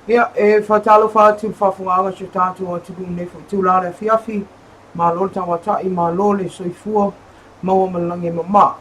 Ia, e faatalofa atu i le faafofogaaga a si o tatou atunuu i lenei foi itula o le afiafi. Malo le tauatai, malo le soifua, maua ma le lagi e mama.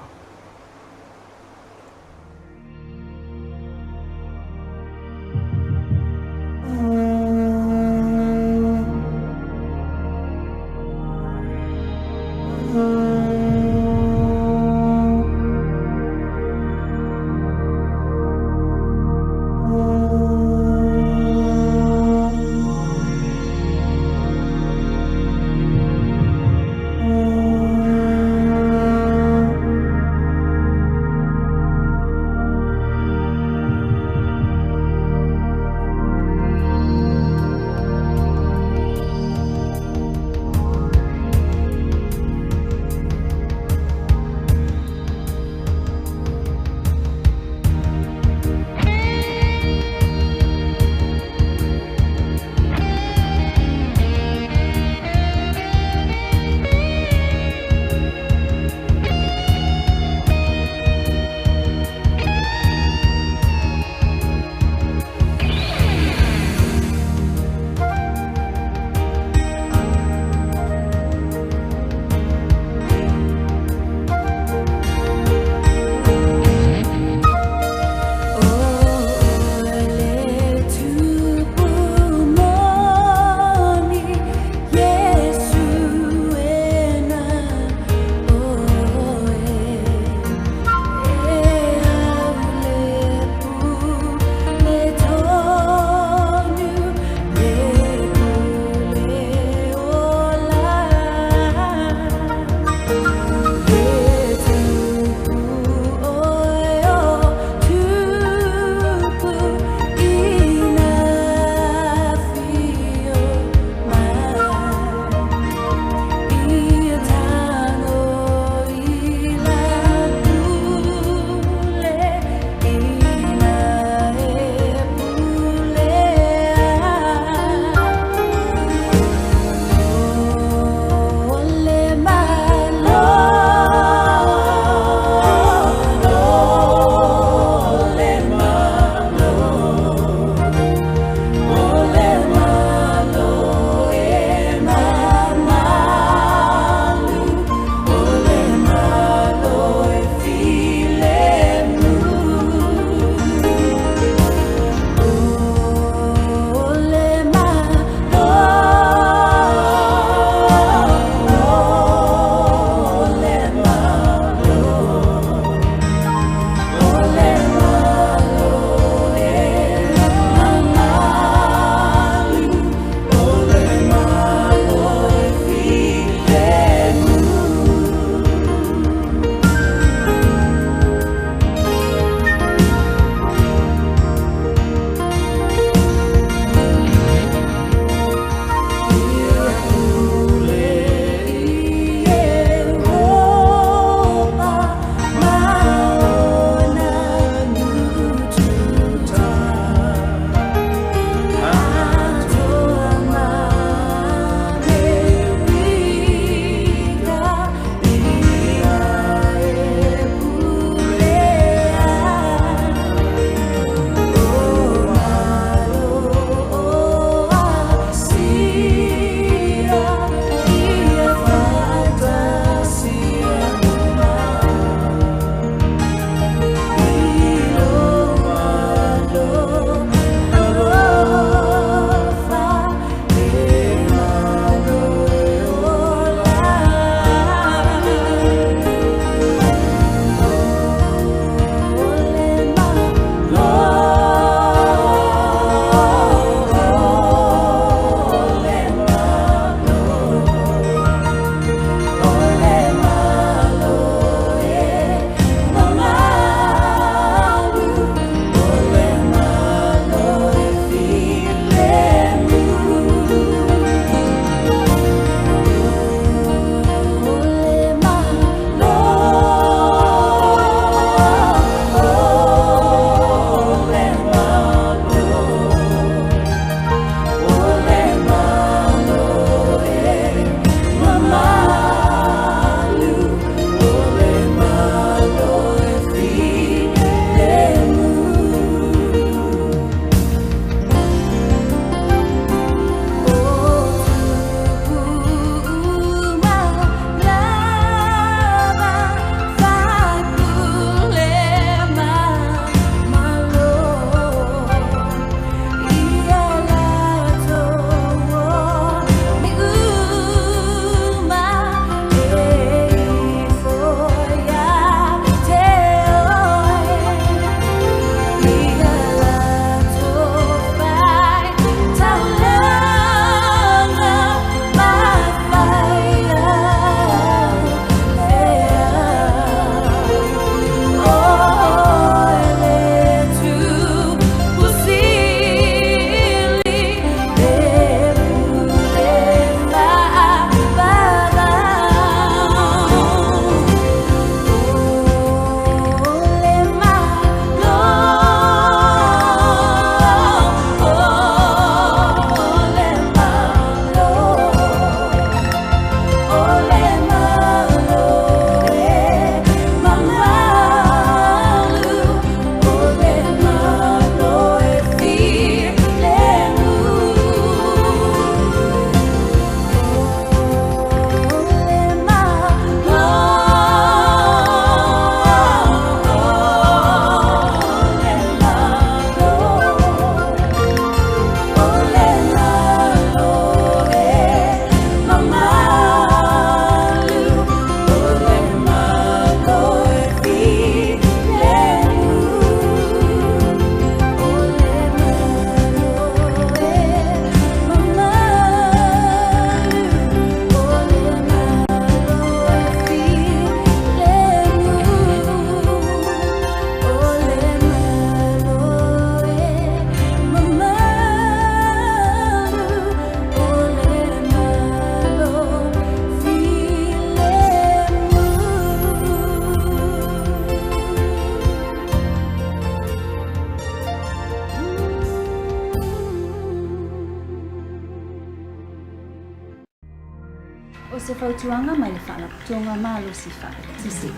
O se fautuaga mai le Faalapotopotoga Malosi Faaeletise.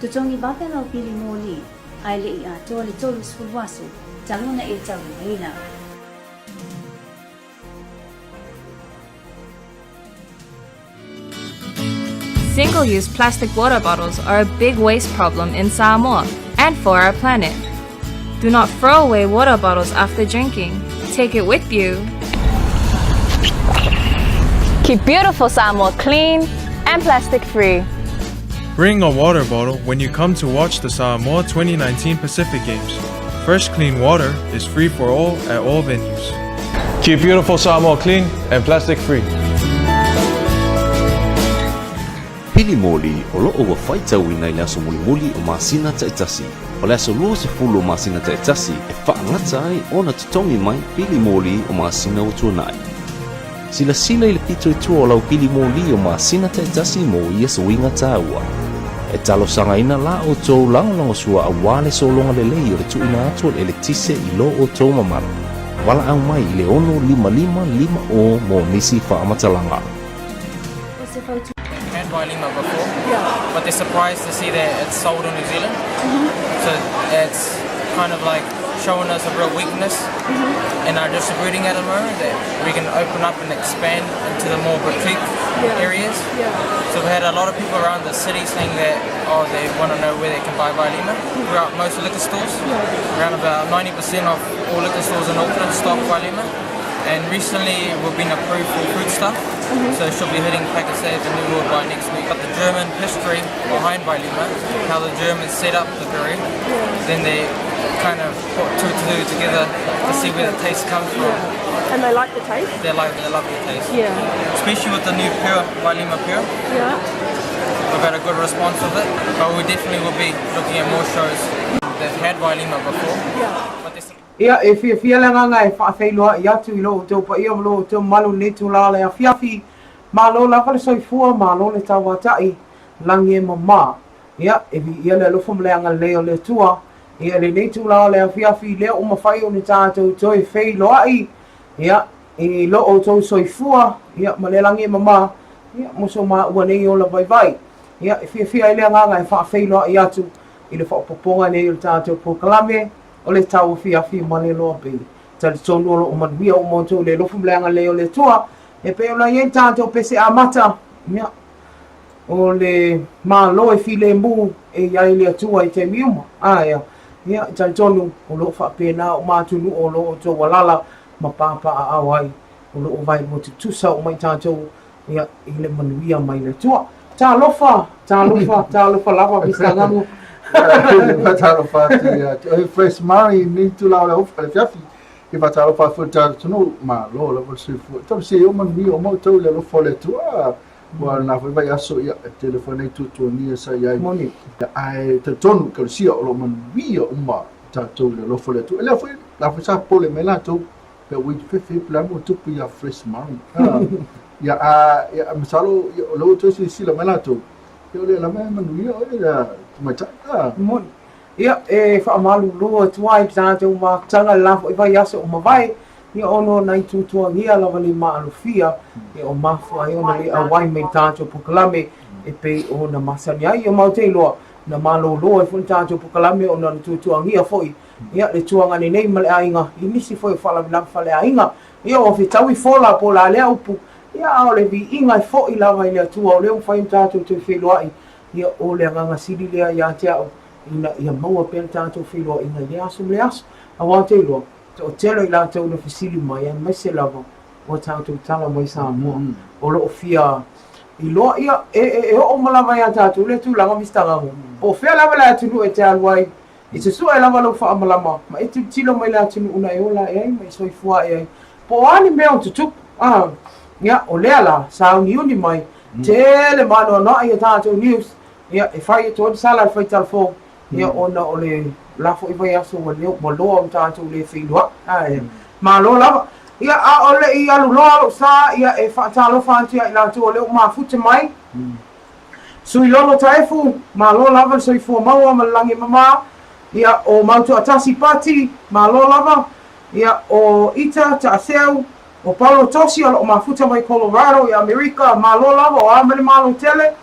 Totogi vave lau pili moli a e le i atoa le 30 aso talu ona e taulimaina. Single-use plastic water bottles are a big waste problem in Samoa and for our planet. Do not throw away water bottles after drinking. Take it with you. Keep beautiful Samoa clean and plastic free. Bring a water bottle when you come to watch the Samoa 2019 Pacific Games. Fresh, clean water is free for all at all venues. Keep beautiful Samoa clean and plastic free. Pili moli o loo ua faitauina i le aso mulimuli o masina taitasi. O le aso 20 o masina taitasi e faagata ai ona totogi mai pili moli o masina ua tuanai. Silasila i le pito i tua o lau pili moli o masina taitasi mo ia suiga taua. E talosagaina la outou lagolagosua aua le sologa lelei o le tuuina atu o le eletise i lo outou mamalu. Valaau mai i le 655 50 mo nisi faamatalaga. O se fautuaga. Had Vailima before, but they're surprised to see that it's sold in New Zealand. So it's kind of like showing us a real weakness in our distributing at the moment that we can open up and expand into the more boutique areas. So we had a lot of people around the city saying that oh they want to know where they can buy Vailima throughout most liquor stores. Around about 90% of all liquor stores in Auckland stock Vailima. And recently we've been approved for food stuff, so it should be hitting Pak'nSave and New World by next week. But the German history behind Vailima, how the Germans set up the brewery, then they kind of put two and two together to see where the taste comes from. And they like the taste? They like they love the taste. Yeah. Especially with the new pure Vailima Pure. Yeah. We've had a good response with it, but we definitely will be looking at more shows that had Vailima before. Yeah. But there's Ia, e fiafia le agaga e faafeiloai atu i lo outou paia ma lo outou mamalu i lenei itula o le afiafi. Malo lava le soifua, malo le tauata'i, lagi e mamā. Ia, e viia le alofa ma le agalelei o le Atua. Ia, i lenei itula o le afiafi, lea ua mafai ona tatou toe feiloai, ia, i lo outou soifua, ia, ma le lagi e mamā, ia, mo so maua nei ola vaivai. Ia, e fiafia ai le agaga e faafeiloai atu i le faaopoopoga nei o le tatou polokalame, o le tauafiafi ma le loa bei. Talitonu o lo o manuia uma outou i le alofa ma le agalelei o le Atua, e pei ona i ai le tatou pese amata, ia, o le Malo e filemu e i ai le Atua i taimi uma. Ae, ia, e talitonu o lo o faapena uma atunuu o lo o outou alala ma pāpāaao ai, o lo o vaelua tutusa uma i tatou, ia, i le manuia mai le Atua. Talofa, talofa, talofa lava, Mister Ngamu. Faatalofa atu ia te oe Fresh Murray ni tula o le ofa le fiafi. I faatalofa atu foi le tatou atunuu, malo lava le soifua. Tausia ia manuia uma outou i le alofa o le Atua. Ua na foi vaiaso ia e tele foi nei tuatuagia sa i ai. Moni. Ae talitonu Ekalesia o lo o manuia uma tatou i le alofa o le Atua. E lea foi, la foi sa popole mai latou pe ua fefe pe le a ua tupu ia Fresh Murray. Ia a ia masalo ia o lea ua toe silasila mai latou ia o lea lava e manuia oe ia tamaitai. Moni. Ia, e faamalulu atu ai i le tatou mafutaga i le la foi vaiaso ua mavae, ia ona o nai tuatuagia lava le maalofia ia ua mafua ai ona le auai mai i le tatou polokalame e pei ona masani ai. Ia matou te iloa, na malolo ai foi le tatou polokalame ona o le tuatuagia foi ia le tuagane nei ma le aiga i nisi foi o faalavelave faaleaiga. Ia ua fetaui fola po o le a lea upu, ia a o le viiga e foi lava i le Atua o lea ua mafai ona tatou toe feiloai, ia o le agaga sili lea ia te au ina ia maua pea le tatou feiloaiga i lea aso ma lea aso. Aua ou te iloa, toatele o i latou na fesili mai, aemaise lava o a tatou tala mai Samoa, o lo o fia iloa, ia, e, e, e oo uma lava ia tatou lea tulaga Mister Gago, po o fea lava le atunuu e te alu ai, e susue lava lou faamalama, ma e tilotilo mai le atunuu na e ola ae ai ma e soifua ae ai, po o a ni mea o tutupu, a, ia, o lea la, sauniuni mai, tele maanoanoa ia tatou news, Ia, e fai atu ai le sala a le faitala-fou, ia, ona o le la foi vaiaso ua leo, ua loa ona tatou le feiloai. Ae, malo lava. Ia, a o le i alu loa lou sa, ia, e faatalofa atu ia i latou o lea ua mafute mai. Suilono Taefu, malo lava le soifua maua ma le lagi e mama. Ia, o Mautoatasi Pati, malo lava. Ia, o Ita Taaseu, O Paulo Tosi o lo o mafuta mai Colorado i Amerika, malo lava o a ma le Malo tele,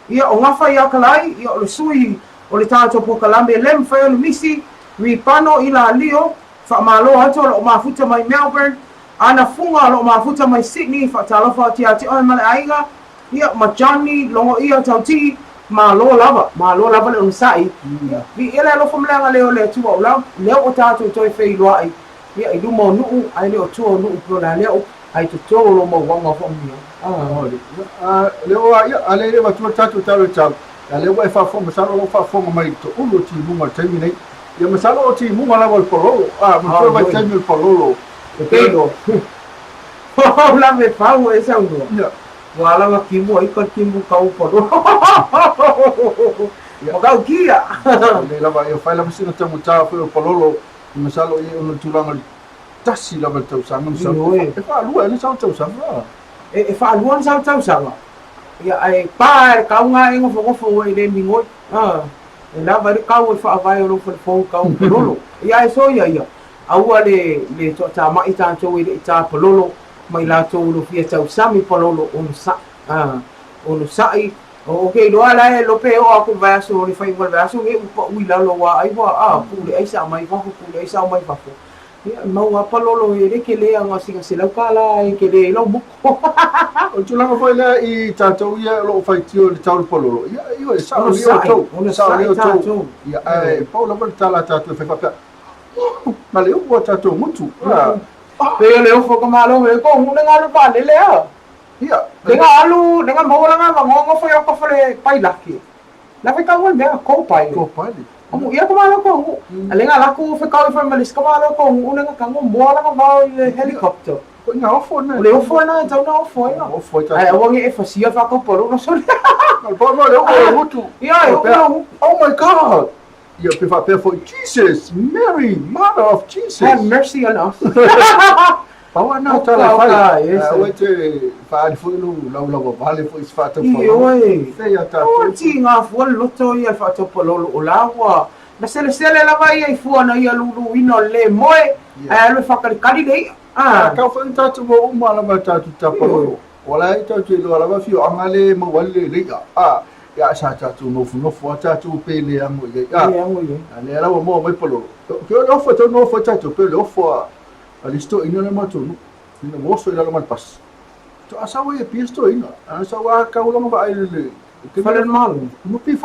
ia o Gafa ia Kalai, ia o le sui o le tatou polokalame le mafai ona misi, Ripano i la Lio, faamalo atu o lo o mafuta mai Melbourne, Ana Fuga o lo o mafuta mai Sydney, faatalofa atu ia te oe ma le aiga, ia ma Johnny Logoia Tautii, malo lava, malo lava le onosai, ia viia le alofa ma le agalelei o le Atua o la lea ua tatou toe feiloai Ia, i luma o nuu, ae le o tua o nuu pei o le a lea upu, ae i totonu o lou mauaga o faamanuiaga. A lea ua, ia, a lea e le avatua le tatou tala o le tau, a lea ua e faafofoga, masalo o lo o faafofoga mai i le toulu o timuga i le taimi nei. Ia, masalo o timuga lava o le palolo, a, manatua le vaitaimi o le palolo. E pei o, o la me pau e saunoa. Ia. Ua ala nga timu ai ka timu kau palolo. Ia. Ma kau kia. Lelei lava, ia fai lava sina taugata foi o le palolo. Masalo i ai ona tulaga le tasi lava le tausaga masalo. Ioe. E faalua ea le sau tausaga. E faalua le sau tausaga. Ia ae pa e le kauga e nofonofo ua e le migoi. A e lava ai le kau e faavae o lou fale fou i kau palolo. Ia ae soia ia, aua le le toatamai tatou e le i ta palolo ma i latou o lo fia tausami palolo onosai. A onosai O ke iloa la e lope e oo aku i le vaiaso o le faaiuga o le vaiaso lenei ua pau i lalo aua ai ua a puu le aisa mai fafo puu le aisa mai fafo. Ia e mau lava palolo e le tele a na o sina $100 e tele ai lau moko. O le tulaga foi lea i tatou ia o lo o faitio i le tau o le palolo, ia ioe, e sao lelei outou, e sao lelei outou. Ia ae pau lava le tala a tatou e fai faapea, na le upu a tatou gutu. Pei o le ofo o ka malo e ko ngu le ngalu vaalele a. Ia. Le nga alu, le nga maua la nga vangoa ngofo i o ka fale pailaki. La fai kau mea ko pai. Ko pai. Amu ia ka malo ko ngu. A le nga laku fai kau i fai malis ka malo ko ngu le nga kango moa la nga vao i le helicopter. Ko nga ofo na. O le ofo na tau na ofo ai. Ofo ai Ai aua nge e fasia fa kau palu no sole. Al pa mo le o ngutu. Ia e o Oh my God. Ia pe faapea foi, Jesus, Mary, mother of Jesus. Have mercy on us. Pau a na tala e fai. Aua e te faaali foi lou laulauavale foi i se faataupalolo. Ioe. Fea ia tatou. Aua ti ngā fua le loto ia le faataupalolo o la ua na selesele lava ia i fua na ia luluina o le le moe ae alu e faakalikali le i'a. A kau foi ni tatou mau uma lava tatou tapalolo. O la e tatou te iloa lava afioaga le maua ai le i'a. A ia sa tatou nofonofo a tatou pe le ago i ai. A le ago i ai. A lea la ua maua mai palolo. Ke o le ofo e tau nofo ai tatou pe o le ofo a A le isi toeaina lea matou nuu, ina ua oso i lalo ma le pasi. Faatoa sau ai e pia si toeaina. A sau a kau lana vaai i le... Fale o le Malo. NPF.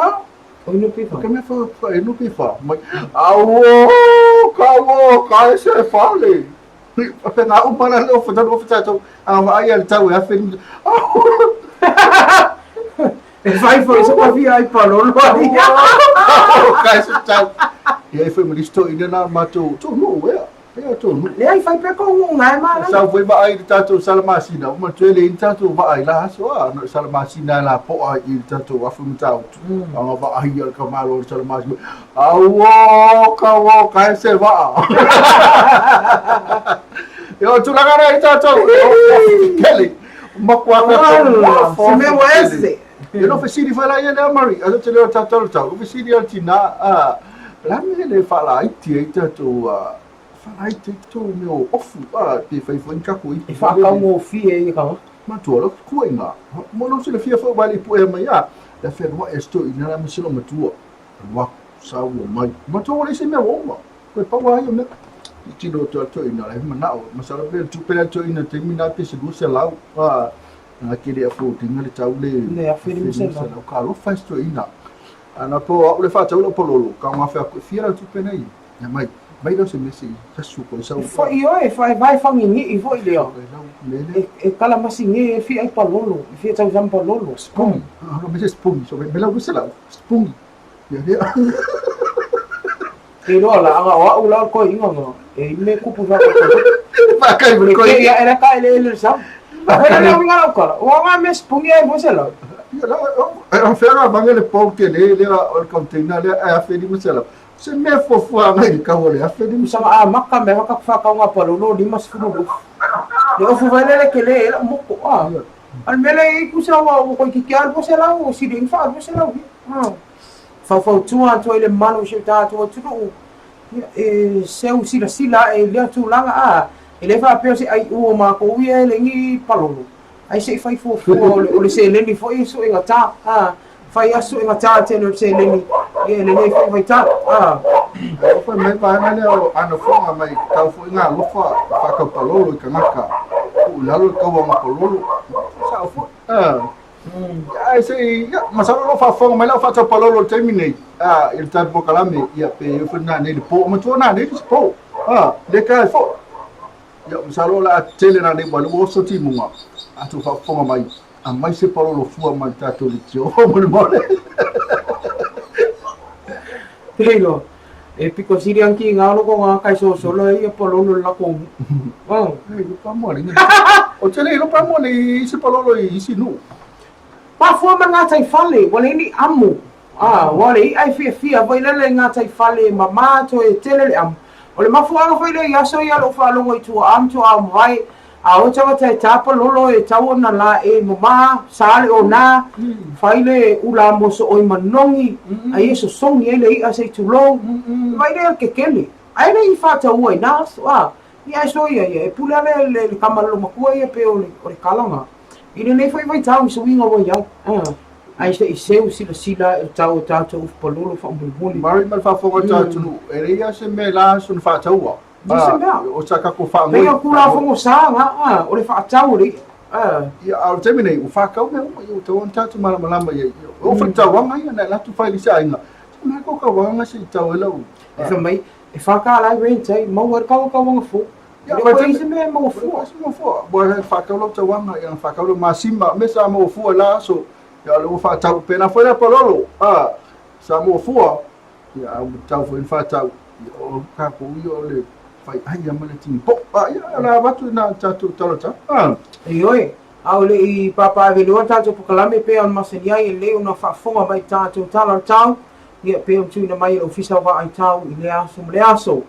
O NPF. Ka mea fa e NPF. Mai, auo, kau, ka e se fale. Pe ngā uma la leo whataru o whatatou, a vaai a le tau e awhe. E whai foi sa pawhia ai palolo ai. Ka e se tau. Ia e whai ma listo ina nā mātou, tō nuu ea. Pea tonu. Leai, fai pea kou nuu ngae ma Sau foi vaai i le tatou sala masina, uma toe le i le tatou vaai la aso a, no sala masina la po'a i le tatou afu Matautu. Anga vaai ia le kamalo le sala masina. Auo, kauo, ka ese vaa. E o tulaga na i tatou, e o kele. Makua ka Se mea ua ese. E no fesili foi la ia lea Murray, a te leo tatou tau, fesili al tina, a, la mea le faalaiti ai tatou, a, faalaiti ai tatou mea o ofu, a, pe fai foi ni tatou ipu. E faataugofie ia ka. Matua lo kua i ngā. Mo lo silafia foi wale i puea mai a, le whenua e sto i nana me silo matua. Alu aku, sau ua mai. Matua wale se mea ua uma. Koe pau a ia mea. I tino atu a toeaina, la e manao, masalo pe tupe la toeaina taimi na pe se 200, a, Na ke le affordinga le tau le Le 1500. Ka alofa e se toeaina. Ana po au le whaatau lau pololo, ka ngā whea koe fia lau tupe nei. Ia mai, mai lau se mese i tasu koe sau. Foi oe, whae vai whangi ni i foi lea. Mele. E kala masi nge e fia ai palolo, e fia tau zam palolo. Spongi. Ah, no mese spongi. So me lau mese lau, spongi. Ia lea. Te iloa la anga o au la koe inga nga. E i me kupu wha koe. Whakai mo koe. Ia era ka ele ele sa. Ora le winga lau kala. O nga me spongi ai mo se lau. Ia la e a whea vanga le pau te le le o le container le a wheri mo se lau. Se mea fuafua anga i le kau o le afe ni. Sanga a maka me waka whakau ngā palolo 50 lofu. Le ofu vai lele ke le ela moko a. Al mele i kusa wa o koi ki ki al mo se lau o siri infa al mo se lau. Faufautua atu ai le malu i si o tatou atunuu, e seu silasila ae i lea tulaga, a E le faapea o se aiʻu o mākou ia e leai ni palolo, ae se i fai fuafua o le, o le seleni foi e suegata, a, fai lava suegata le tele o le seleni, ia e lelei foi vaitau, a. Ae oo foi mai vaega lea o Anafoga mai tau foi ngā alofa whakau palolo i kangaka tuu i lalo le kauanga palolo sao foi a Ia, se i, ia, masalo o lo o faafofoga mai lau faatau palolo i le taimi nei, a, i le tatou polokalame, ia, pe eo foi nanei le po, matua nanei le isi po, a, le kai foi. Ia, masalo o le a tele nanei, ua le ua oso timuga, a tou faafofoga mai, aumai se palolo fua mai le tatou leitio, molemole. Taylor, e piko sili ang ki ngā loko ngā kai sosolo e ia palolo le lako. Oh. E lo pa mo le. O tele lo pa mo le isi palolo i isi nu. Mafua ma ngā tai fale, wale ni amu. Ah, wale i ai fia fia vai lele ngā tai fale ma mā to e tele le amu. O le mafuaaga foi lea i aso ia lou faalogo i tua am tua au mavae, a o tagata e tapa lolo e tau ona la e mama, sa le ona, fai le ula mo sooi manogi, ai e sosogi ai le i'a se i tulou, vai lea le kekele. Ae le i faataua i na aso, a, ia e soia ia, e pule a le, le, le kama lolomakua ia pe o le, o le kalaga. I lenei foi vaitau i suiga ua i ai, a, ae se i seu silasila ae o tau o tatou ufu palolo faamolemole. Mari ma le faafofoga o le atunuu, e leai lava se mea e la aso na faataua. Leai se mea. O sa tatou faamoe. Pei o Tulafono sa na, a, o le faatau o le i'a, a. Ia, a o le taimi nei, ua faatau mea uma, ia ua tatau ona tatou malamalama i ai. E oo foi i le tauaga ia, na e alu atu fai i le isi aiga, se mea ko tauaga se i tau ai lau. E fai mai, e $4 e rent ai, maua ai le kawakawaga fou. Ia, E le o i ai se mea e maua fua. Se maua fua. Ua e faatau lau tauaga, ia faatau lau masima, mea sa maua fua i la aso, ia o lea ua faatau, pēlā foi la palolo, a, sa maua fua, ia a ua tatau foi ona faatau, ia o tatou ia o le fai ai ia ma le tini po, a, ia o le a avatu i nā tatou talota, a. Ioe, a o le i pāpāweleua le tatou polokalame pei ona masani ai, e lelei ona faafofoga mai i tatou tala o le tau, ia pei ona tuuina mai e le Ofisa o Vaai Tau i lea aso ma lea aso.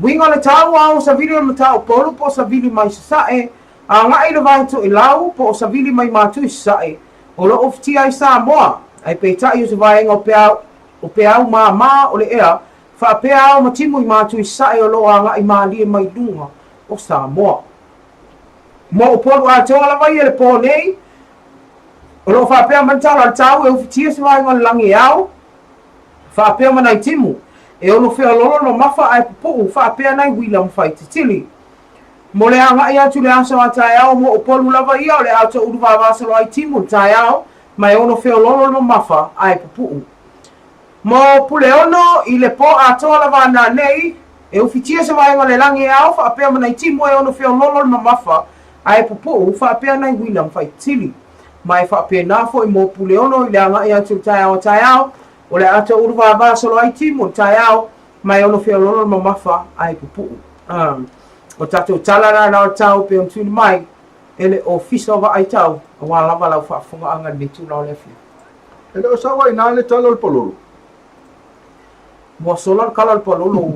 Uiga o le tau, a o savili o le Mataupu po o savili mai Sasae, agai i le Vae Toelau po o savili mai Matu i Sasae, o lo o ufitia ai Samoa, ae peitai o se vaega o peau, o peau māmā o le ea, faapea ao ma timu i Matu i Sasae o lo o agai mālie mai luga o Samoa. Mo Upolu atoa lava ia le pō nei, o lo o faapea mai le tala o le tau e ufitia se vaega o le lagi e ao, Faapea ma nai timu, e ono feololo mamafa ae pupuu, faapea nai uila ma faititili. Mo le agai atu i le aso a taeao mo Upolu lava ia o le ato ulu vavasolo ai timu le taeao ma e ono feololo mamafa ae pupuu. Mo Puleono i le po atoa lava ana nei, e ufitia se vaega o le lagi e ao faapea ma nai timu e ono feololo le mamafa ae pupuu, faapea nai uila ma faititili. Ma e faapena foi mo Puleono i le agai atu i le taeao a taeao, o le ato ulu vavasolo ai timu le taeao, ma e ono feololo le mamafa ae pupuu. O tatou tala la la o le tau pei ona tuuina mai e le Ofisa o Vaai Tau, aua lava lau faafofogaaga i lenei itula o le afiafi. E le o sau ai i ina le tala o le palolo. Ua sola le kala o le palolo.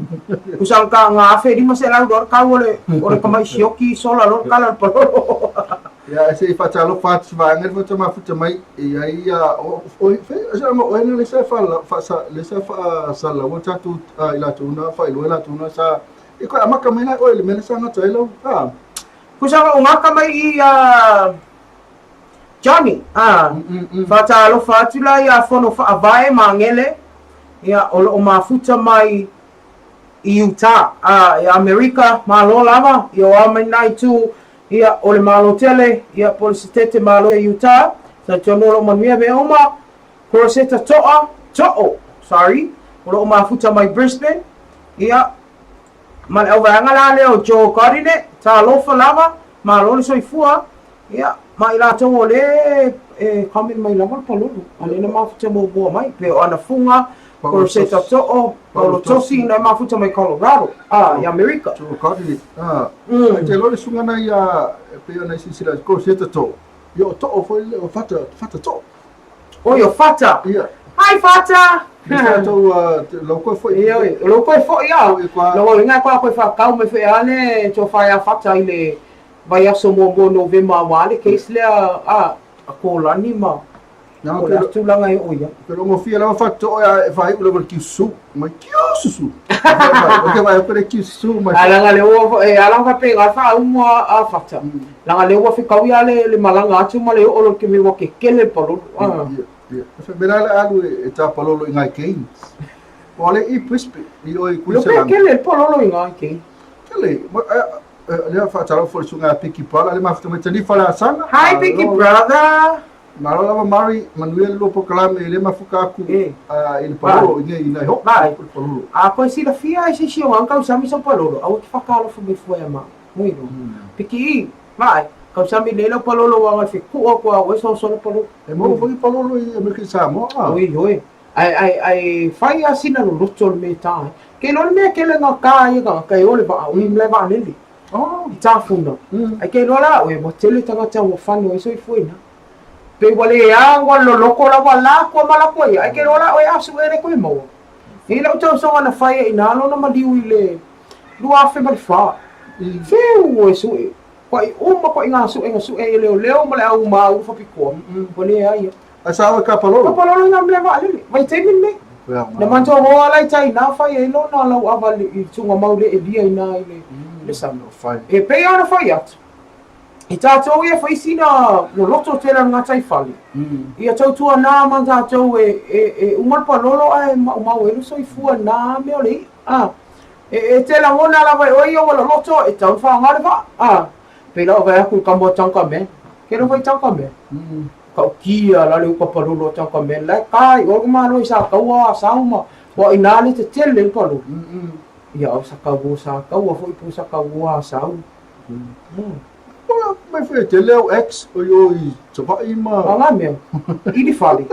Tusa ka nga 1500 loa le kau o le o le kamai sioki sola loa le kala o le palolo. Ia, se i faatalofa atu se vaega le fata mafuta mai e i ai ia o o fe se ama o ena le sa fa fa sa le sa fa sa la wa tatou i latou na faailoa i latou na sa e koe amaka mai la oe le mea le sa gata ai lau a Tusa o gata mai i a Johnny, a, faatalofa atu la iā Fono Faavae Magele, ia, o lo o mafuta mai i Utah, a, i Amerika, Malo lava, ia o a mai na itu, ia, o le Malo tele, ia, po o le Setete Malo i Utah, talitonu o lo o manuia mea uma, Koroseta To'a, To'o, sorry, o lo o mafuta mai Brisbane, ia, Ma le auvaega la lea o Joe Godinet, talofa lava, malo le soifua, ia, ma i latou o lea e comment mai lava le palolo, a lea na mafuta muamua mai, pe o ana fuga, Koroseta To'o, Paulo Tosi, na e mafuta mai Colorado, a, i Amerika. Joe Godinet, a, mm. Te loa le suga na ia, e pei ona i silasila, Koroseta To'o, ia o To'o foi le, o Fata, Fata To'o. Oi, o Fata. Ia. Hi, Fata! Me tātou, lau koe foi. Ia, oi, lau koe foi, a. Lau au inga koe koe whakau mai whea ane, tō whai a Fata i le vaiaso muamua o Novema a wā le case lea, a, a Kōlani ma. O le a tulaga e oo i ai. Ke logofia lava faatoa e e faaiu lava le kiususu mai kiususu. O ke vai ko le kiususu mai. A leaga lea ua e ala faapena faaumu a fata. Leaga lea ua fekaui a le malaga atu ma le oo loa i le taimi ua kekele le palolo. Ia, ia. E mea la le alu e tapalolo i ngai Cairns. O le i Brisbane i o i Kuiselani. Leo pe kele le palolo i ngai Cairns. Kele, lea faatalofa foi i le susuga ia Piki Brother, le mafuta mai Tanifa le Asaga. Hi Piki Brother. Malo lava Mari, manuia le lua polokalame e le mafuka aku i le palolo i nei nai ho. Vai. A koe silafia ai se isi o ngā kausami sa palolo, aua ke whakaalofa mai fua ia mau. Mui no. Piki i, vai, kausami le lau palolo wanga le whekua kua oe so solo palolo. E maua foi palolo i Amerika i Samoa. Oi, oi. Ai, ai, ai, whai a sina lo loto le me tā. Ke lo le mea kele ngā kā ia ngā kai o le vaa, ui mle vaa lele. I tāfuna. Ai ke loa la oe, ua tele tagata ua fano ai soifua ina. Pe ua le ago a loloko lava la kua ma la kua ia, ai ke loa la oe a su ere koe maua. I lau tausaga na whai e ina lona maliu i le 2004. Whiu e sue. Kua i uma kua i ngā suenga sue i leo leo ma le au ma au whapikoa. Ua le ai ia. Ai sa oe ka palolo? Ka palolo i ngā mea waalele. Vai taimi nei. Na matua hoa lai tai nā whai e lona lau awa i tunga mau le e lia i nā i le, le sami. E pei ana whai atu. I tātou ia whai sina loloto tera ngā tai whale. Ia tautua nā ma tātou e, e, e umal palolo a e mau mau e luso i fua nā mea o le i. A, e, e te langona lava e oi ua loloto e tau whaangare wa. A, pei lau vai aku i ka moa tanka me. Ke lo vai tanka me. Ka'ukia la le uka palolo o tanka me. Lai kai, o ka malo i sa kaua a sauma. Wa ina le te tele le palolo. Ia o sa kaua sa kaua foi po sa kaua a sau. Ola, mai foi e tele au ex o i o i Savaii ma... A ngā mea, i li fale.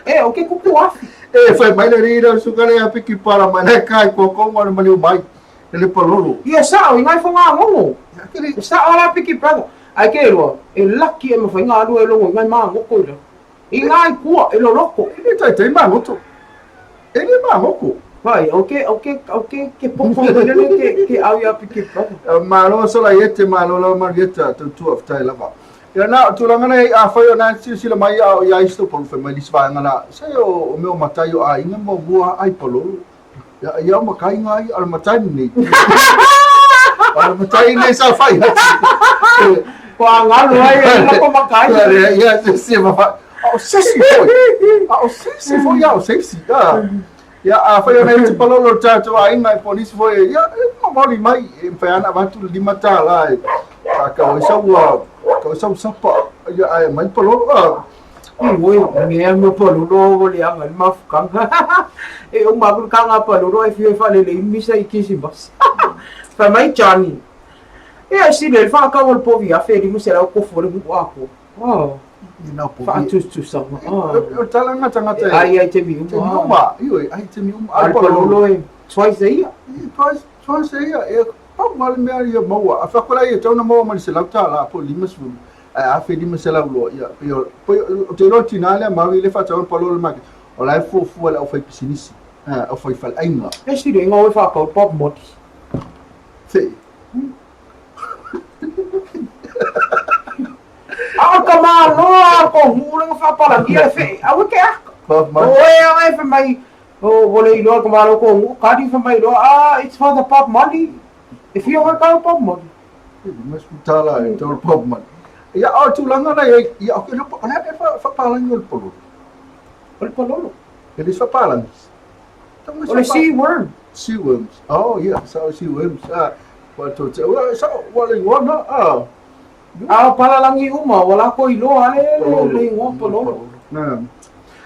E, o ke kuku afi. E, whai mai le reira o suka le a piki para mai le kai kua kongo ana maliu mai. E le palolo. Ia sao, i ngai whanga ngongo. E sao ala piki brother. Ai ke roa, e laki e mawhai ngā rua e longo i ngai mā ngoko i la. I ngai kua, e loloko. E le taitai mā ngoto. E le mā ngoko. Vai, o ke, o ke, o ke, ke popo lele ke, ke au ia piki brother. Malo sola i ete, malo lava Marieta, tautua whatai lava. Ia nā, o tūranga nei, a whai o nā silasila mai a o ia isto palu whai mai lisi vaenga nā, se o, o mea o matai o a inga mo mua ai palolo. Ia, ia o makai ngā i, ara matai nei. Ara matai nei sa whai. Ko a ngalo ai, e lako makai. Ia, ia, se, se, ma whai. A o sesi foi. A o sesi foi, a o sesi. Ia, a whai ona i te palolo tātou a inga e polisi foi, ia, e mamoli mai, e whai ana watu le lima tā la, e, a ka oi sau, a, ka oi sau sapa, ia, a e mai palolo, a. I oi, ngea mo palolo o le anga, le mafukanga. E o makulu ka ngā palolo ai whio e whalele i misa i Kisimas. Whai mai Johnny. E ai sile, le whakau o le povi a wheri mo se rau kofo le huku ako. Oh. Whaatutusanga. O talanga tangata e. Ai ai te mi uma. Te mi uma. Ioi, ai te mi uma. Ai palolo e twice a year. Twice, twice a year. E pau male mea ia maua. A whakola ia tauna maua mali se lau tā la po lima sulu. Ai a whe lima se lau loa. Ia, pe o te roa tina lea maui le whatauna palolo maki. O lai fuafua le au whai pisinisi. Au whai whalainga. E sire ngā oi whakau pop moti. Te. A o ka māloa ko hūranga whāpalangia e whe, aua ke aka. O e a e wha mai, o wole i loa ka mālo ko ngu, kari wha mai loa, ah, it's for the pop money. E whio hoi kau pop money. E mas tala e tau pop money. Ia, o tūlanga nei, ia, o ke lopo, o le e whapalangi o le pololo. O le pololo. E le whapalangi. O le sea worm. Sea worms. Oh, yeah, so sea worms. Ah, wa to te, wa sa wa le ngona, ah. A o palalangi uma, wa lako i loa le le le ingoa pololo. Na.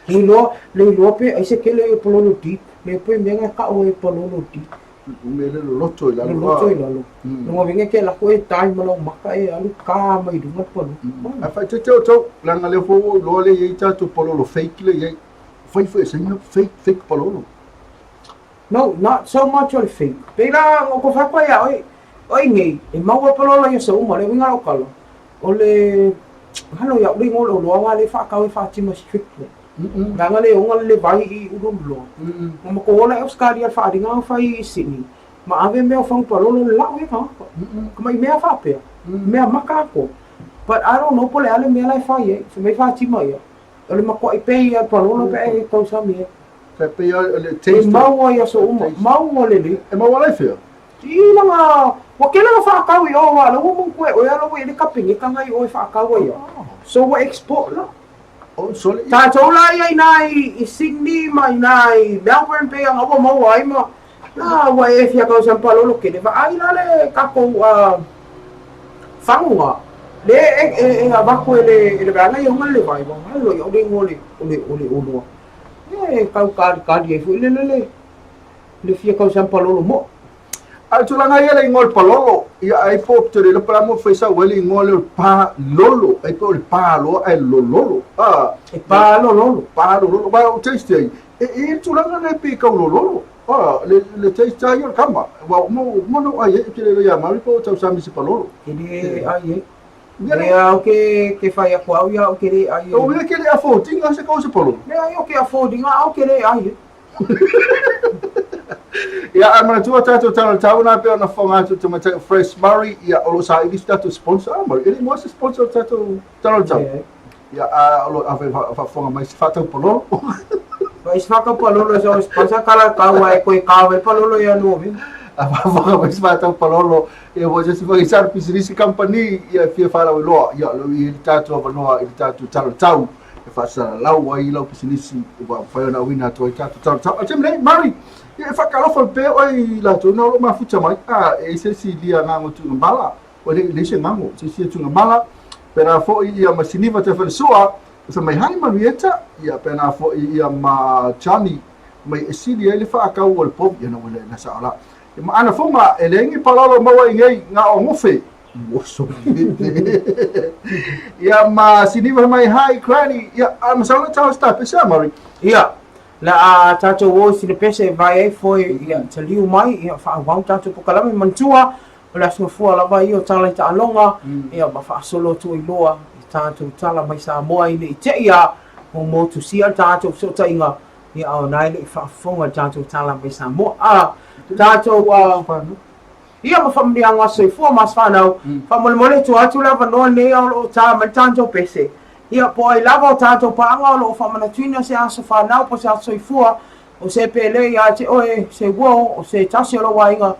Le iloa, le iloa pe ai se kele e pololo deep. Le pe mea nga ka o e pololo deep. Me le loloto i lalo. Loloto i lalo. Nonga vinga ke lako e tai malau maka e alu ka mai runga pololo. A whai te teo tau, langa le fo loa le iei tātou pololo fake le iei. Whai whai saina fake, fake pololo. No, not so much o le fake. Pēlā, o ko whakwa ia, oi, oi nei, e maua palolo ia sa uma, le winga o kala. O le, halo ia, uri ngolo loa ngā le whakau e whātima strictly. Ngā ngā le onga le vai i uru loa. Ngā mako ola e Australia whaaringa o whai i Sydney. Ma ave mea o whangu palolo le lau e ngā. Ka mai mea whāpea. Mea maka ako. But I don't know po le ale mea lai whai e, whai mai whātima ia. O le matuaʻi pei ia palolo pe a e tausami ai. Tai pei o le taste. E maua i aso uma, maua lelei. E maua la i fea? I laga, ua tele na faatau i o aua o la ua manatua e oe a la ua i ai le kapeneta na i o e faatau ai au. So ua export la. Oh, sole. Tatou la ia inā i Sydney ma inā i Melbourne pei ana ua maua ai ma a ua e fia tausami palolo tele vaai la le tatou faguga le e avatu e le e le vaega ia ona le vai ua galo ia o le igoa o le o le o le oloa e tau kalikali ai foi le le le fia tausami palolo moʻo. A o le tulaga ia le igoa o le palolo, ia ai po te le iloa pe o le a mea ua fai sau ai le igoa lea o le palolo, ai pei o le paloa ae lololo. A, E palololo. Palololo. Aua o taste ai, e i ai le tulaga lea pei e tau lololo. A, le taste lava ia o le kama. Aua ua uma ona ou ai ai, ou te le iloa ia Maui po o tausami i se palolo. E le ai ai. Lea au ke ke fai atu au ia au ke le ai. O ia ke le affordinga se kau se palolo. Leai o ke affordinga au ke le ai ai. Ia, ae manatua tatou tala tau na pei ona fofoga atu le tamaitai o Fresh Murray, ia, o lo o saili se tatou sponsor. Ah, Murray, e le i moa se sponsor o le tatou tala o le tau. Ia, a o lo o faafofoga mai se faatau palolo. Vai se faatau palolo e sponsor kala kau ai koe kawe palolo ia no mi. A faafofoga mai se faatau palolo, ia mo se foi sa pisinisi company, ia fia faalauiloa, ia o lo o i ai le tatou avanoa i le tatou tala o le tau. e faasalalau ai lau pisinisi ua mafai ona auina atu ai tatou tala tau. A taimi nei, Mary, ia e faatalofa pea oe i latou na o lo o mafuta mai, a e i ai se isi lia gago tuugamala, ua le leai se gago, se isi tuugamala, pena foi ia ma Siniva te falesua, sa mai hai Marieta, ia pena foi ia ma Johnny, mai e sili ai le faakau o le povi, ia na ua le na sao la. Ia ma ana fonga, e leai ni palolo maua i nei ngā o ngofe, Oso. Ia ma siniva mai hai granny. Ia a masalo tau sta pese a Murray. Ia, la a tatou o i sina pese e vae ai foi ia taliu mai ia faaauau tatou pokalame manatua o le aso gafua lava ia o tala i taaloga ia ma faasolo atu ai loa i tatou tala mai Samoa ina i te'i a ua motusia le tatou fesootaiga ia a o na e le i faafofoga i le tatou tala mai Samoa a tatou a Ia ma faamanuiaga soifua ma aso fanau, faamolemole tua atu le avanoa lenei a o lo o ta mai le tatou pese. Ia, po o ai lava o tatou paaga o lo o faamanatuina se aso fanau po o se aso soifua, o se pele ia te oe, se uo, o se tasi o lou aiga,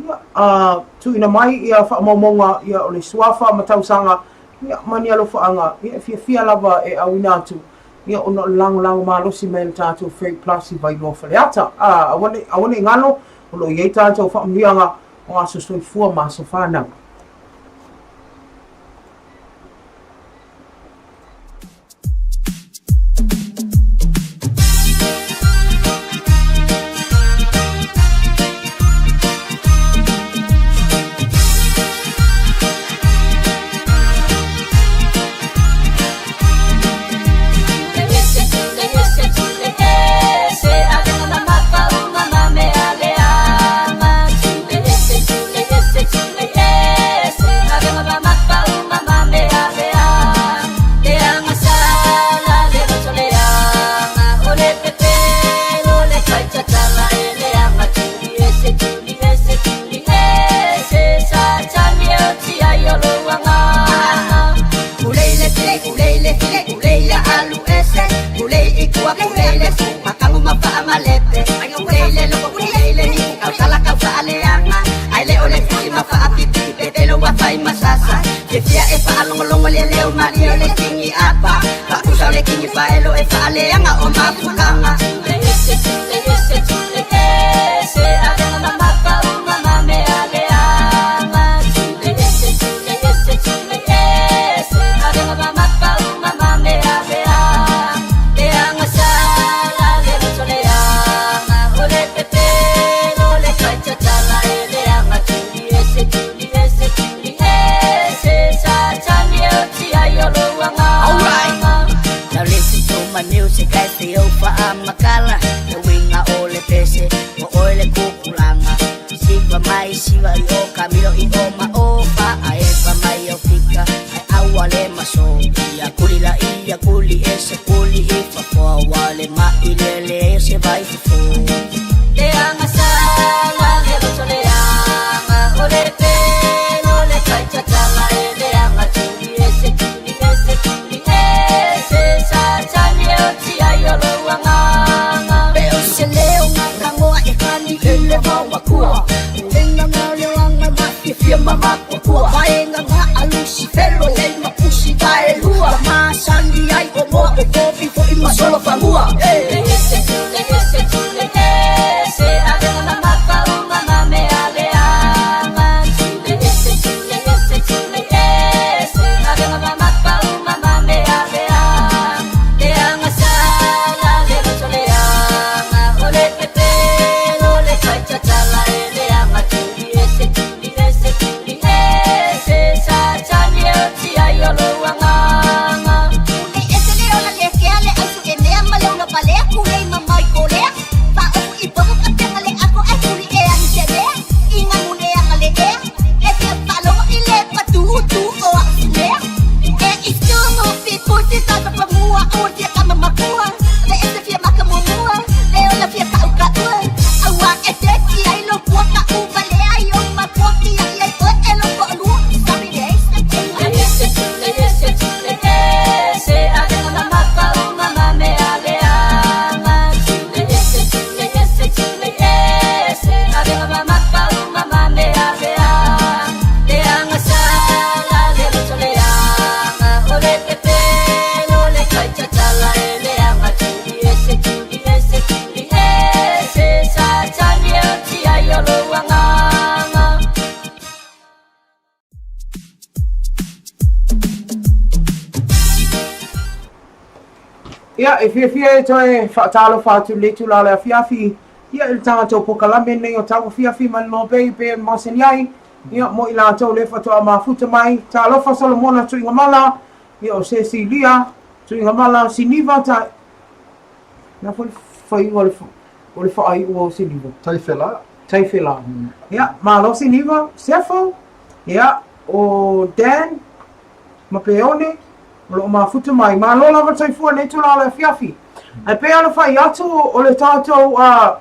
ia, a tuuina mai ia faamaumauga, ia, o le suafa ma tausaga, ia, ma ni alofaaga, ia, e fiafia lava e auina atu, ia, ona o le lagolago malosi mai a le tatou Freight Plus i Vailoa Faleata. A, aua ne, aua ne i galo, O lo o i ai tatou faamanuiaga o aso soifua ma aso fanau. fia mamakutua Vaega ga a Lusifelo Lei ma pusi vaelua Ua masani ai o moa O kofi fo'i ma solofanua Le ese le ese le ese Avega mamafa uma ma mea leaga Le ese le ese le ese Avega mamafa uma ma mea leaga Leaga sala le loto leaga O le pepelo le faitatala e leaga Tuli ese tuli ese tuli ese Satani e oti ai o lou agaga Kulei ese le ola le kea le ausu e mea ma le una palea Kulei mamao i kolea Faaofu i popo ka pega le ako ai kuli e ani se mea I ngamu leaga le ea E fia faalogo i le patu tu o au mea E i tumu fi pusi sa sa pamua Aua fia kama makua Le ese fia maka muamua Le ola fia kau kaua Aua e te ki ai lo pua ka u valea ai o makua ki ai ai oe e lo toalua Sorry days Le ese le ese le ese Avega mamafa uma ma mea leaga Le ese le ese le ese Avega mamafa uma ma mea leaga Leaga sala le loto leaga O le pepelo le faitatala e leaga Tuli ese tuli ese tuli ese Satani e oti ai o lou agaga Ia, e fiafia e toe faatalofa atu i lenei itula o le afiafi, ia, i le tatou pokalame lenei o Tauafiafi ma le Lobei pei ona masani ai, ia, mo i latou lea faatoa mafuta mai. Talofa Solomona Tuigamala, ia, o Cecilia Tuigamala, Siniva Ta... Le a foi le faiga o le, o le faaiuga o Siniva? Taifela. Taifela. Ia, malo Siniva, Sefo, ia, o Dan, ma Peone, o lo o mafuta mai. Malo lava le soifua i lenei itula o le afiafi. Ae pei ona fai atu o le tatou uh,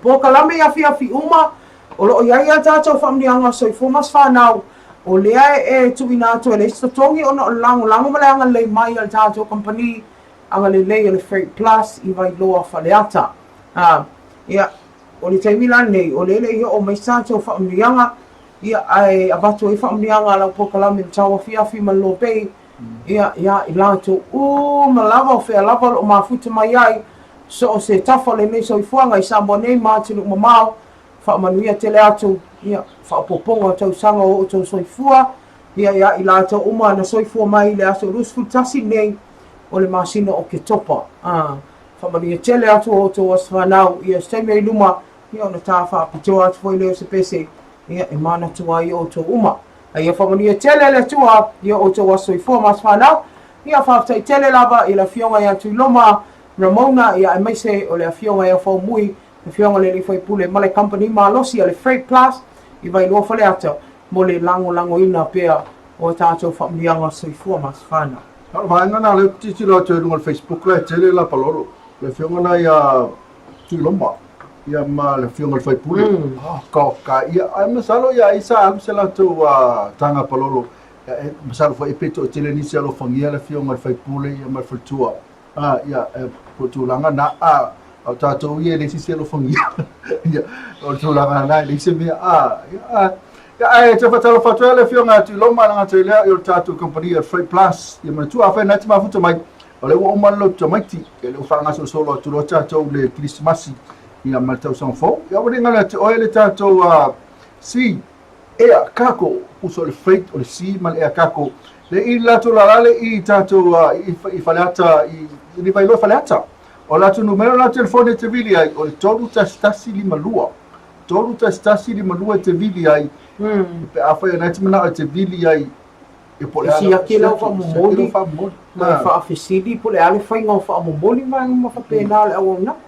polokalame i afiafi uma, o lo o i ai a tatou faamanuiaga o soifua ma se whanau, o lea e tuuina atu e leai se totogi ona o le lagolago ma le agalelei mai a le tatou kamupani agalelei o le Freight Plus i Vailoa Faleata. Uh, ia, o le taimi la lenei, o lea e le i oo mai se tatou faamanuiaga, Ia, ae avatu ai faamanuiaga a lau polokalame i le tauafiafi ma le lobei, ia, iā i latou uma lava o fea lava o lo o mafuta mai ai, so o se tafa o lenei soifuaga i Samoa nei ma atunuu mamao, faamanuia tele atu, ia, faaopoopoga o tausaga o outou soifua, ia, iā i latou uma na soifua mai i le aso 21 nei o le masina o Oketopa. Ā, faamanuia tele atu o outou aso fanau, ia, se taimi ai luma, Ia ona tā faapitoa atu foi lea o se pese, ia e manatu ai outou uma. A ia faamanuia tele le Atua i o outou aso soifua ma aso fanau. Ia faafetai tele lava i le Afioga ia Tuiloma Ramona, ia aemaise o le Afioga ia Faumui, le Afioga i le Alii Faipule ma le Kamupani malosi a le Freight Plus i Vailoa Faleata mo le lagolagoina pea o a tatou faamanuiaga soifua ma aso fanau. O le vaega lena o lea ou te tilotilo atu ai i luga o le Facebook la e tele la palolo. Le afioga lena ia Tuiloma ia ma le afioga i le faipule. Ah, ka, ka ia, ai masalo ia ai sa alu se latou uh, taga palolo. Ia, e, masalo foi e pe toatele nisi alofagia le afioga i le faipule ia ma le faletua. Ah, ia, e, po tulaga na, ah, o tatou ia e leai se isi alofagia. ia, o le tulaga na e leai se mea. Ah, ia, ah, ia, ae te faatalofa atu ai le afioga ia Tuiloma le gata i lea, ia o le tatou kamupani ia Freight Plus, ia manatua afai na te mafuta mai, O lea ua uma le lotu tamaiti, ia lea ua faagasolosolo atu loa tatou le Kerisimasi ia ma le tausaga fou. Ia ua le galo ia te oe le tatou uh, Sea Air Cargo, pusa o le freight o le sea ma le air cargo. Le i latou lalale i tatou uh, i, i Faleata, i, i Vailoa Faleata. O latou numera o latou telefoni e te vili ai, o le 31152. 31152 e te vili ai. Pe afai o nai te manao e te vili ai E siaki lau faamomoli ma e faafesili po o le a le faiga o faamomoli ma ma faapena o le auaunaga.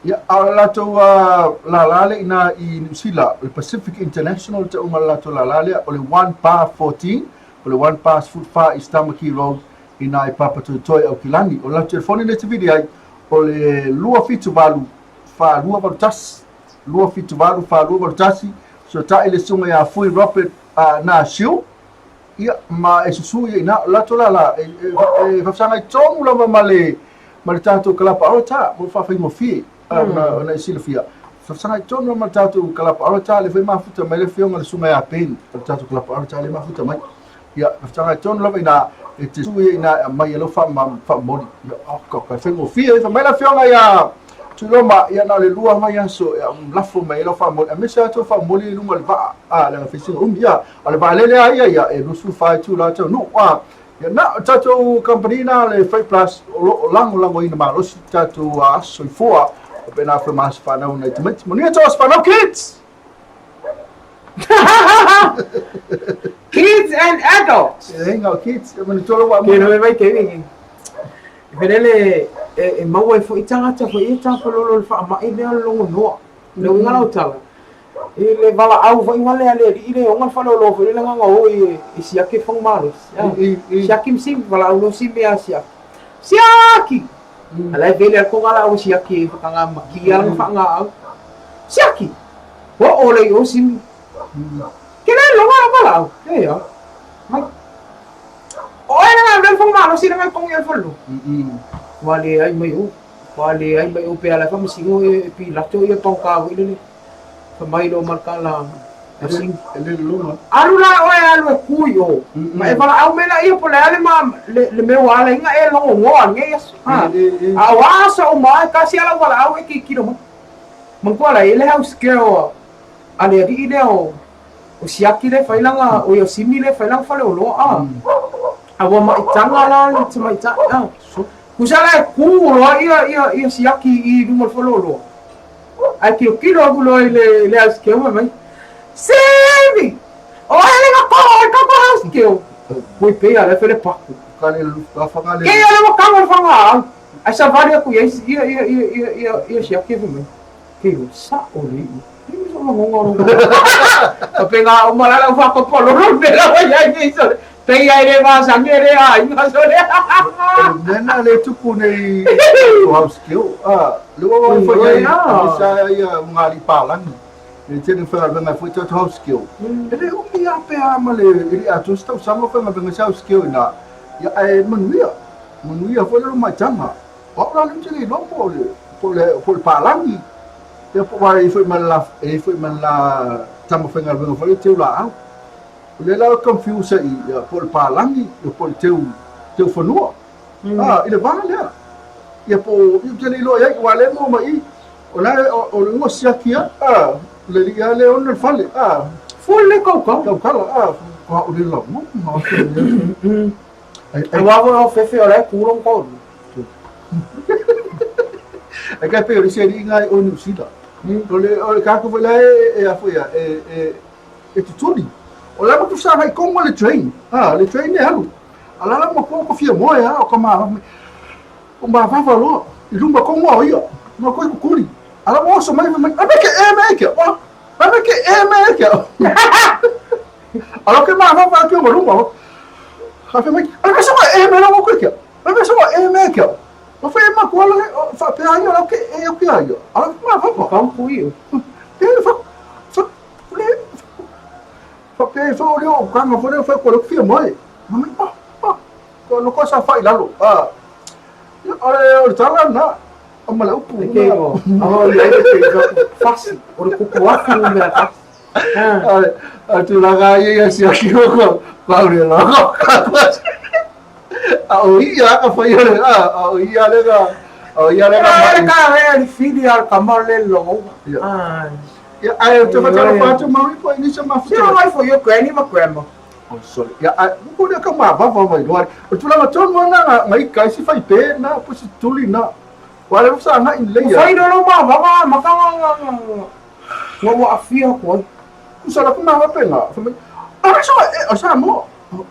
Ia, a o le latou lala lea i ina i Niu Sila, o le Pacific International le tauga o le latou lala lea, o le 1/14, o le 1/14 East Tamaki Road i ina i Papatoetoe, Aukilani. O le latou telefoni lea e te vili ai, o le 278 4281, 278 4281, fesootai le susuga ia Fui Robert Na Siu, ia, ma e susu ia ina, o latou la la, e, e, e faafesagai tonu lava ma le, ma le tatou kalapa, o ta, mo le faafaigofie, ona e silafia. Fesagai tonu ma le tatou kalapa aurata le foi mafuta mai le afioga le susuga ia Ben o le tatou kalapa aurata le mafuta mai. Ia, fesagai tonu lava ina e te sui ina e aumai e lau faamomoli. Ia, oh, ka ka faigofie fai mai le afioga ia Tuiloma, ia na o le lua vaiaso e lafo mai ai lau faamomoli. Aemaise lava tou faamomoli i luga o le vaa, a, leaga feisiga umi, ia, o le vaalele lava ia, ia, e 24 itula taunuu, a. Ia, na o tatou kamupani na le Freight Plus o lo o lagolagoina malosi tatou aso soifua o pena foi ma aso fanau nai tamaiti. Manuia tou aso fanau kids! Kids and adults. E ngā kids, e manu tolo wa Ke noe mai te wingi. Felele e maua ai foi tagata foi e tafalolo le faamai lea o le logonoa. Le uiga lau tala, i le valaau foi nga le a le alii le oga le faleoloa foi lele nga o i e siaki le fagumalosi. Siaki ma simi, valaau loa simi ia siaki. Siaki! A la e vele atu nga laau e siaki e whakanga makia langa whaangaau. Siaki! Ua o le i o simi. Ke le loga la valaau. E ia. Mai. O e nga le fagumalosi le ngai kongi al falo. Ua le ai mai o. Ua leai mai o pe ala faamasino e pilato ia paoka foi lele. Fai mai loa ma le tala a Simi. E le loma. Alu la oe alu e ku i o. Ma e valaau mai laia po o le a le ma le mea ua ala ai ona e logogoa i lenei aso. A o a aso uma e tasi lava lau valaau e kikilo mai. Manatua la e le house girl a le alii lea o Siaki lea e fai lana, oi o Simi lea e fai lana faleoloa a. A ua maitaga la le tamaitai a. Tusa la e ku loa ia ia ia siaki i luma o le faleoloa. Ae tilotilo atu loa i le le house girl fai mai, Simi! Oe le ga koho i ka house girl. Pui pei a le fai le paku. Ke ia le ua kago le whanga au. Ai savali aku ia ia ia ia ia ia ia siaki fai mai. Ke o sa o le i. Ni mi so longonga o longonga. Ka penga o malala u whakapa lolo me la wai ai nei so. Pei ai le vasangi e le aiga so le. O le mea lena lea e tupu nei i house skill. Ah, le ua wai foi ai, a sa ia o ngā palani. Le tele whai foi tātou house skill. E le umi a pe a ma le e le atu se tausaga faigaluega se house skill ina. Ia ae manuia. Manuia foi le maitaga. O au la lea ou te le iloa po o le po o le po o le palagi. Ia po o e i foi ma le la e i foi ma le la tama faigaluega foi le teu laau. O lea la confuse ai ia po o le palagi ia po o le teu teu fanua. Ah, i le va lea. Ia po o ou te le iloa i ai aua lea e maua mai i i. O la o le ua siaki a, ah, le alii lava lea e ona le fale, ah. Full le kaukau. Kaukala, ah, ko au le lau. Aua foi o fefe o la e ku lou taolu. Ai kai pei o le isi alii na i o Niu Sila. O le o le kākou foi la e e a foi a e e e tutuli. O la ma tusa hai kongo le train. Ah, le train e alu. A la la ma ko ko fia moe a o ka ma o ma vava loa. I luma kongo o ia. Ma koe kukuli. A la mo oso mai mai. A me ke e me ke. O. A me ke e me ke. A la ke ma vava ke o luma. A fe mai. A me so e me la mo koe ke. A me so e me ke. O fe ma ko ala fa pe ai o ke e o ke ai. A la ma vava. Kau kui. Te fa fa le fa pe fa o le o kanga fo le fa ko le fia mai. Ma mai ah ah ko no ko sa fa ilalo. Ah. O le o le tala na o ma le upu. Ke o. Oh ia e te fasi. O le kuku afu me fasi. A tulaga ia ia siaki o ko ko le lo ko. A o ia ka fai le a o ia le ka o ia le ka mai. Ka re le fili al kama le lo. Ah. Ia ai te whakara whātu maui po ini sa mafuta. Sino mai for your granny ma grandma. Oh sorry. Ia ai ko le ka ma vava mai loa. O tulaga tonu ana nga ngai kai si fai pe na po si tuli na. Wa le sa nga in le ia. Fai lo ma vava ma ka nga nga nga wa afia ko. Kusa la kuma wa pe nga. Fa mai. Ara so e sa mo.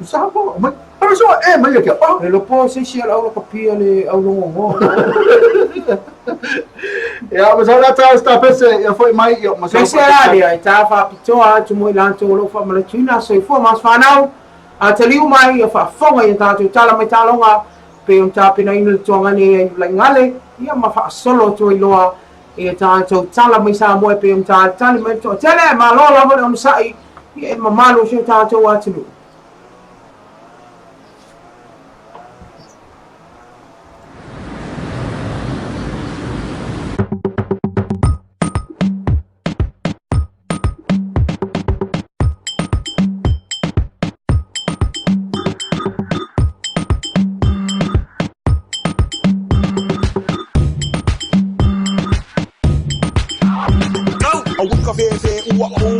Sa mo mai. Ara so e mai ke. Oh. E lo po se si ala ka pia le au longo ngo. Ia ma sa la ta sta pese ia foi mai ia ma sa. Pese la dia e ta fa pitoa atu mo i lanto lo fa malatuina soifua ma whanau. A te liu mai ia faafofoga i a tatou tala mai taloga pei ona tapenaina le tuagane ai Laigale ia ma faasolo atu ai loa i a tatou tala mai Samoa e pei ona talitali mai le toatele. Malo lava le onosai ia e mamalu o si o tatou atunuu.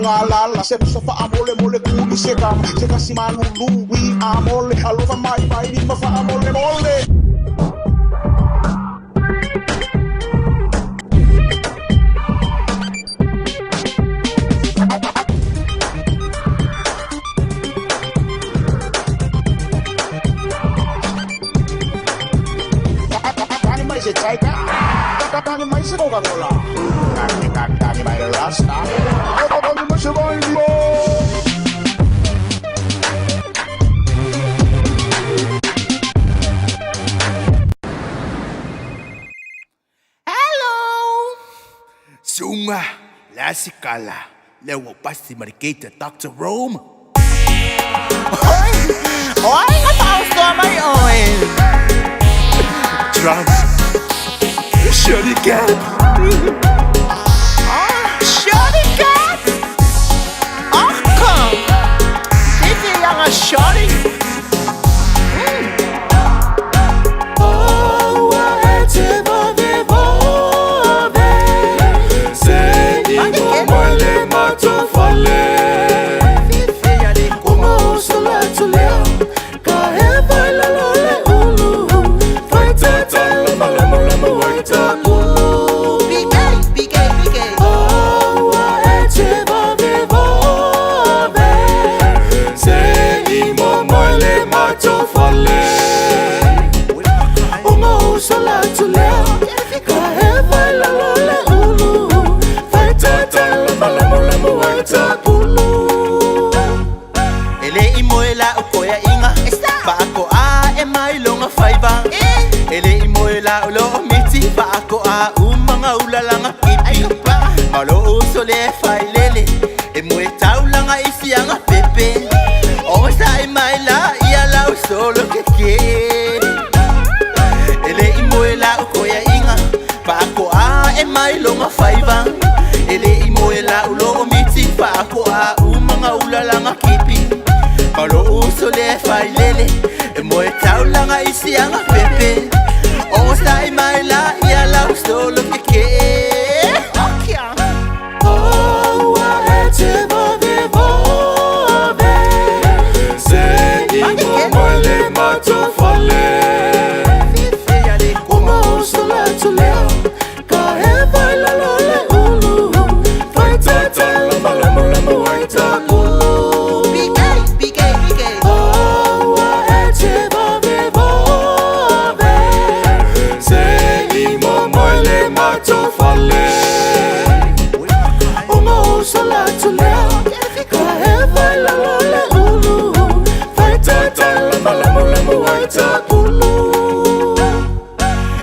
luga lala Se sofa a mole mole kuli se kama Se kasi malulu i a mole Alofa mai mai ni ma fa mole mole Tani mai se taika Tani mai se Coca-Cola Tani tani mai rasta Tani mai se baile Hello! Sunga, lasikala, lewa pasi marikita Dr. Rome. Oi! Oi, nga mai oi! Trump. Shorty cat. Ah, shorty cat! Ach kom! Dit is jonge shorty. Ele i moe la o koea inga Paako a e mai longa faiva Ele i moe la o lo miti Paako a umanga ulalanga kipi Malo uso le fai lele E moe taulanga isianga pepe O sa i mai la ia la o solo keke Ele i moe la o koea inga Paako a e mai longa faiva Ele i moe la o lo miti Paako a umanga ulalanga kipi Malo uso le fai lele E moe taulanga isianga pepe O sa i mai la ia la o solo keke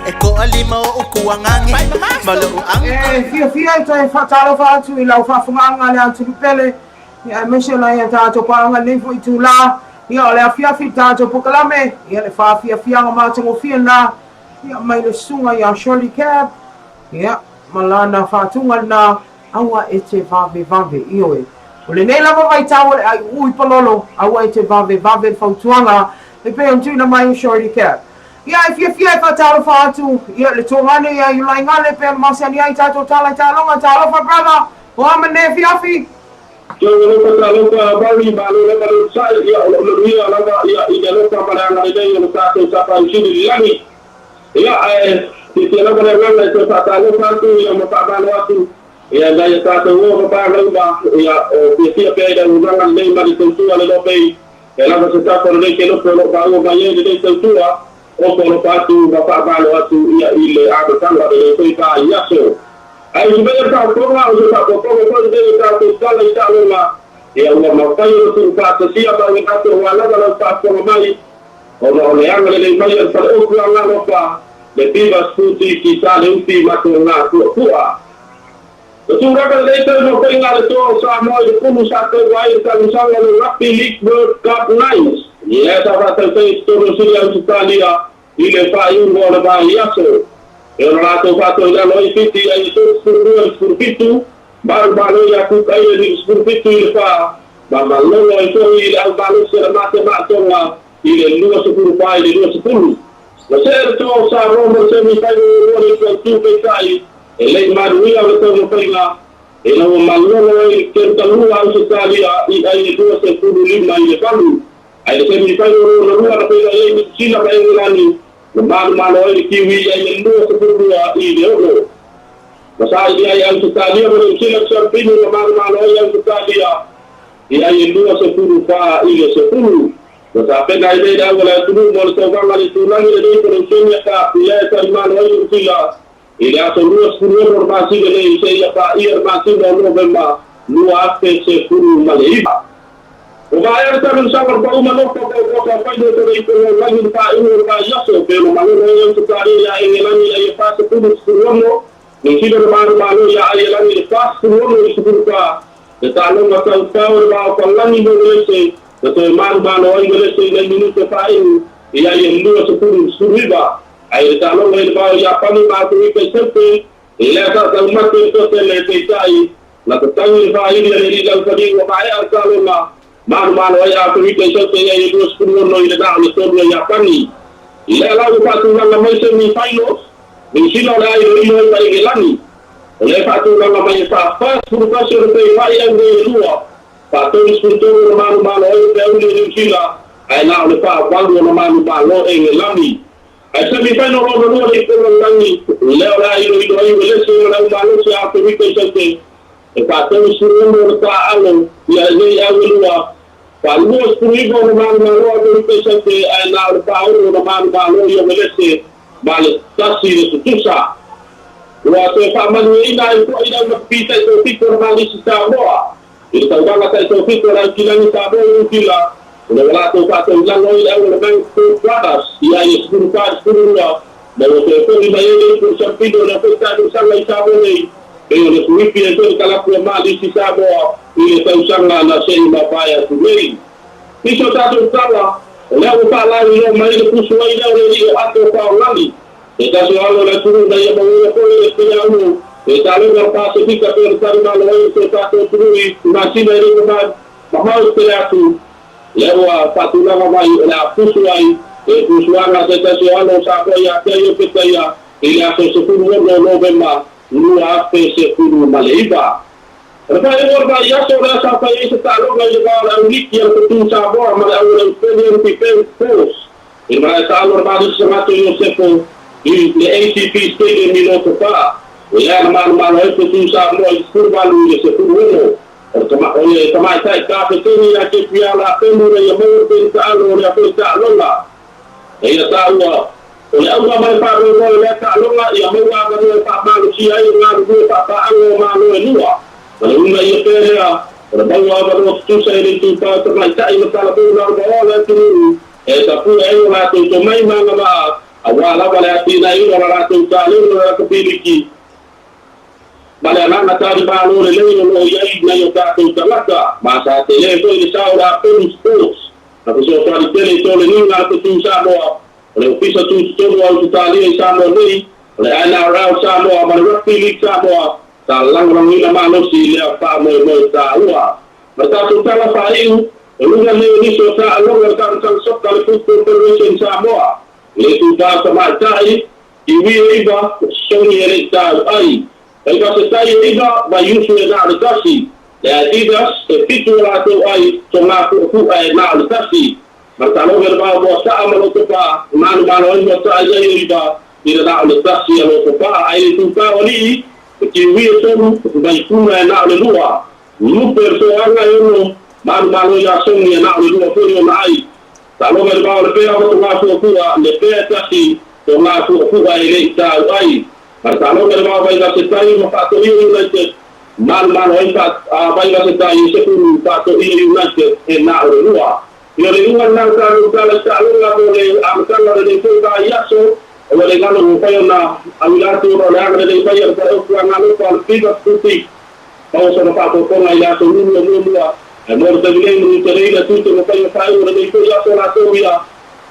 E ko alima o ukuangange Malo o ang E fiafia e toe faatalofa atu i lau faafogaaga le atunuu pele, ia aemaise nai a tatou paaga i lenei foi itulā. Ia o le afiafi i le tatou pokalame, ia le faafiafiaga matagofie lena, ia mai le susuga ia Shirley Cab, ia ma lana faatuga lena, Aua e te vavevave. Ioe, o lenei lava vaitau o le aiuu i palolo, aua e te vavevave le fautuaga e pei ona tuuina mai e Shirley Cab. Ia, e fiafia e faatalofa atu, ia, le tuagane ia Iulaigale pei ona masani ai tatou tala i taaloga. Talofa brother, o a ma lenei afiafi? Talofa, talofa, Mary, malo lava le onosai, ia, o loo manuia lava, ia, i le alofa ma le agalelei o lo tatou Tapaau Sili i le lagi. Ia, ae fiafia lava le agaga e toe faatalofa atu, ia, ma faamalo atu, ia, nai a tatou uo ma paga uma, ia, o fiafia pea i le auaunaga lenei ma le tautua le Lopei, e lava se tafa o lenei kelope o lo o maua mai ai lenei tautua, ofo alofa atu ma faamalo atu, ia, i le amataga o lenei foi vaiaso. Ae usu mai le faafofoga, o se faaopoopoga foi lenei o tatou tala i taaloga, ia ua mafai ona tuufaatasia ma ua tatou lava lau faafofoga mai, ona o le agalelei mai o le Faleofu Agalofa, le Beaver Sputi ki Saleufi ma tona puapua. O tulaga lenei taumafaiga a le Toa o Samoa i le pulu sa taua ai i le tausaga o le Rugby League World Cup Nines, lea sa faatautai i totonu o Sini Ausetalia i le faaiuga o le vaiaso. E ona latou faatoilalo ai Fiti ai i le 32 i le 17, manumalo ia Cook Island i le 17 i le 4, ma malogo ai foi i le au malosi a le Matemaatoga i le 24 i le 20. Ua see le Toa o Samoa mo le semi final o le 2022 peitai e le i manuia o le taumafaiga Ina ua malolo ai le keritalua Ausetalia i ai e 25-8. Ae le semi fainal lona lua na feiloai ai Niu Sila ma Engelani, na malomalo ai le Kiwi i ai e 22-6. Na saili ai Ausetalia ma Niu Sila Siampinu na malomalo ai Ausetalia i ai e 24-10. Ua tapena ai nei le au a le atunuu mo le tauvaga i le itulagi lenei Koneuseni a ka lea e talimalo ai Niu Sila i le aso 26 o le masina nei seia paia le masina o Novema 2019. Ua vaea le talosaga o le pauma nofo po o Kota Faino i le Ipololagi i le faaiuga o le vaiaso pei ona malolo ai Ausetalia iā Engelani i le 40 16, Niu Sila na malomalo iā Aielani i le 46 14, le taaloga tautau o le va o Palani ma Uelese na toe malomalo ai Uelese i nai minute faaiu i ai e 20 19. Ae le taaloga i le va o Iapani ma Aferika i Saute, lea sa taumate le toatele, peitai, na tatagi le faaili a le alii laufali ua maea le taaloga, malomalo ai Aferika i Saute i ai e 26 i le na o le tolu a Iapani. Lea la ua faatulaga mai semi finals, Niu Sila o le a iloilo ai ma Engelani. O lea e faatulaga mai e faa-41 o le feiloai au nei e lua, faa-33 ona malomalo ai o Peauli o Niu Sila, ae na o le faa-8 ona malomalo Engelani. Ae semi final lona lua le ipololagi, lea o le a iloilo ai Uelese ma le au malosi a Aferika i Saute, e faa-36 o le taaalo ia nei au e lua, faa-29 ona malomalo Aferika i Saute, ae na o le faa-6 ona malomalo ia Uelese ma le tasi le tutusa. Ua toe faamanuiaina ai foi le au matapi taitofitu o le Malisi Samoa i le tauvaga taitofitu a le Aukilani Samoa i Niu Sila, ina ua latou faataulalo ai le au o le Mansfield Brothers i a ia 14 i le 12, ma ua toe foi mai ai le ipu o le Siampino o lea foi taamilosaga i Samoa nei, pei ona suifi ai foi le kalapu a Malisi Samoa i le tausaga na se i mavae atu nei. I so tatou tala, o lea ua faalauiloa mai le pusu ai lea o le alii o Ato Paolani, se tasi o alo o le atunuu na ia mauaina foi le Piliaunu e taaloga o le Pasefika pei ona talimalo ai so tatou atunuu i masina e le mamao tele atu. Lea ua faatulaga mai o le a pusu ai le pusuaga a se tasi o alo o Samoa ia te ia Petaia i le aso 16 o Novema 2019. O le faaiuga o le vaiaso lea sa fai ai se taaloga i le va o le au liki a le Fetu Samoa ma le au o le Australian Defence Force i le malae taalo o le Malisi Sagato Iosefo i le ATP Stadium i Lotopa. Lea na malomalo ai le Fetu Samoa i le 18 i le 16. O le tamaitai kapeteni ia Kepiala Apelu ina ia maua le peni taalo o lea foi taaloga. Eia taua, o le auga ma le faamoemoe o lea taaloga ia maua avanoa e faamalosia ai le galulue faapaaga o Malo e lua. Ma le uiga ia pea lea, o le maua avanoa tutusa e le itupa o tamaitai ma talafou lalovaoa o le atunuu e tapue ai o latou tomai ma agavaa aua lava le atinaeina o la latou taleni o le lakapiliki ma le agaga talimalo lelei o lo o i ai nai o tatou tagata. Ma sa tele foi le sao o le Apelu Sports Na fesoasoani tele i toleniga a Fetu Samoa, o le Ofisa Tutotonu o Ausetalia i Samoa nei, o le NRL Samoa ma le Rugby League Samoa, sa lagolagoina malosi i lea faamoemoe taua. Ma le tatou tala faaiu, o luga nei o nisi o taaloga o le Tamatanga Soka a le Football Federation Samoa, i le itupa tamaitai, Kiwi e iva, Sony e le i tau ai. Vaivase-tai e iva, Vaiusu e na o le tasi. Le Adidas, e fitu o latou ai, Togapu'apu'a e na o le tasi. Ma le taaloga i le vao Moataa ma Lotopa, malomalo ai Moataa i ai e iva, i le na o le tasi a Lotopa. Ae le itupa o alii, e Kiwi e tolu, Vaipuna e na o le lua. Lupe o le toaga e ono, malomalo iā Songi e na o le lua foi ona ai. Taaloga i le vao o Lepea ma Togapu'apu'a, Lepea e tasi, Togapu'apu'a e le i tau ai. Taaloga i le vao Vaivasetai ma Faatoia United, malomalo ai Vaivasetai i 10, Faatoia United e na o le lua. Ia o le iuga lena o tatou tala i taaloga mo le amataga o lenei foi vaiaso, ua le galo ua mafai ona auila atu ona o le agalelei mai a le Faleofu Agalopa o le Fever Boutique. Maua sona faaopoopoga i le aso lulu o muamua, ae mo le taimi nei, manu tele ina tute ma faiga faaiu o lenei foi aso latou ia,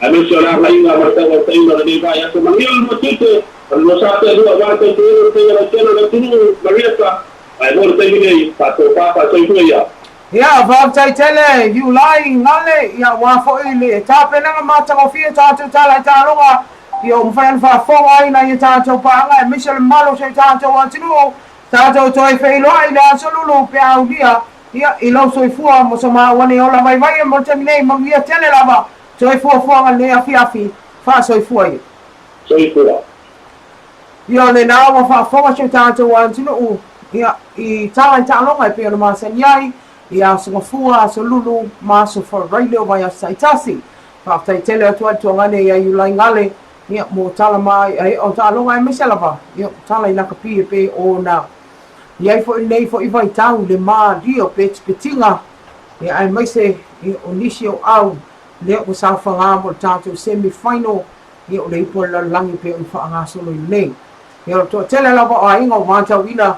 aemaise o le agaiga ma le tauautaina o lenei vaiaso. Manuia le lua tiute, ma le lua sa tealua aua le tautuaina o le paia lautele o le atunuu, Marietta, ae mo le taimi nei, faatofa faasoifua ia. Ia, faafetai tele Iulai Gale, ia aua foi le tapenaga matagofie tatou tala i taaloga, ia ua mafai ona faafofoga ai nai a tatou paaga aemaise o le mamalu o si o tatou atunuu. Tatou toe feiloai i le aso Lulu pe a aulia, ia, i lou soifua mo so maua nei ola vaivai e mo le taimi nei, manuia tele lava toe fuafuaga i lenei afiafi, faasoifua ia. Soifua. Ia, o lena ua faafofoga si o tatou atunuu, ia, i tala i taaloga e pei ona masani ai, i Aso Gafua, Aso Lulu ma Aso Faraile o vaiaso taitasi. Faafetai tele atu ai le tuagane ia Iulai Gale, ia, mo tala maeaea o taaloga aemaise lava, ia, o tala i lakapi e pei ona i ai foi lenei foi vaitau i le malie o petipetiga, ia, aemaise, ia, o nisi o au lea ua saofaga mo le tatou semi final, ia, o le ipu a le lalolagi e pei ona faagasolo ina nei. Ia, o le toatele lava o aiga ua matauina,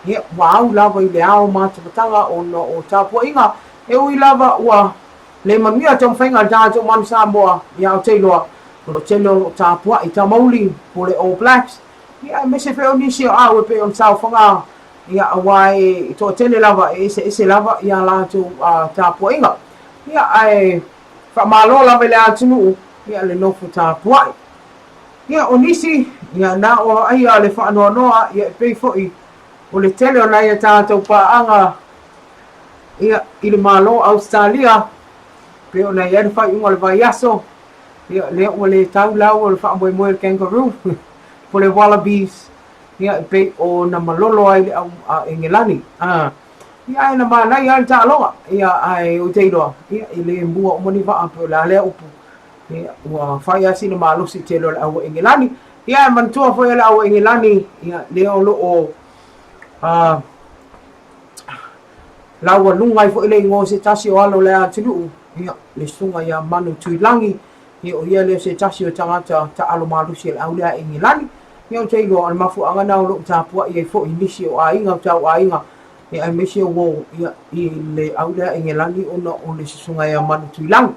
ia, ua au lava i le ao matamataga ona o tapuaiga, e ui lava ua le manuia taumafaiga a le tatou Manu Samoa, ia ou te iloa, o le tele o lo o tapuai tamauli po o le All Blacks, ia aemaise foi o nisi o au e pei ona saofaga, ia aua e toatele lava, e eseese lava ia latou tapuaiga. Ia ae faamalo lava i le atunuu, ia le nofo tapuai. Ia o nisi, ia na o vaaia le faanoanoa, ia e pei foi o le tele o nai a tatou paaga, ia, i le Malo o Ausetalia, pei ona i ai le faaiuga o le vaiaso, ia, lea ua le tau lau o le faamoemoe o le Kangaroo, po o le Wallabies, ia, e pei ona malolo ai le au Engelani. Ia, ae na manaia lava le taaloga, ia, ae ou te iloa, ia, e le mua uma ni vaa, po o le a lea upu, ia, ua fai lava sina malosi i le tele o le au Engelani. Ia, e manatua foi e le au Engelani, ia, lea o lo o, Laualuga ai foi le igoa o se tasi o alo o le atunuu, ia, le susuga ia Manu Tuilagi, ia, o ia lea o se tasi o tagata taalo malosi a le au lea a Engelani. Ia, ou te iloa, o le mafuaaga lena o lo o tapuai ai foi nisi o aiga, o tau aiga, ia, aemaise o uo, ia, i le au lea a Engelani ona o le susuga ia Manu Tuilagi.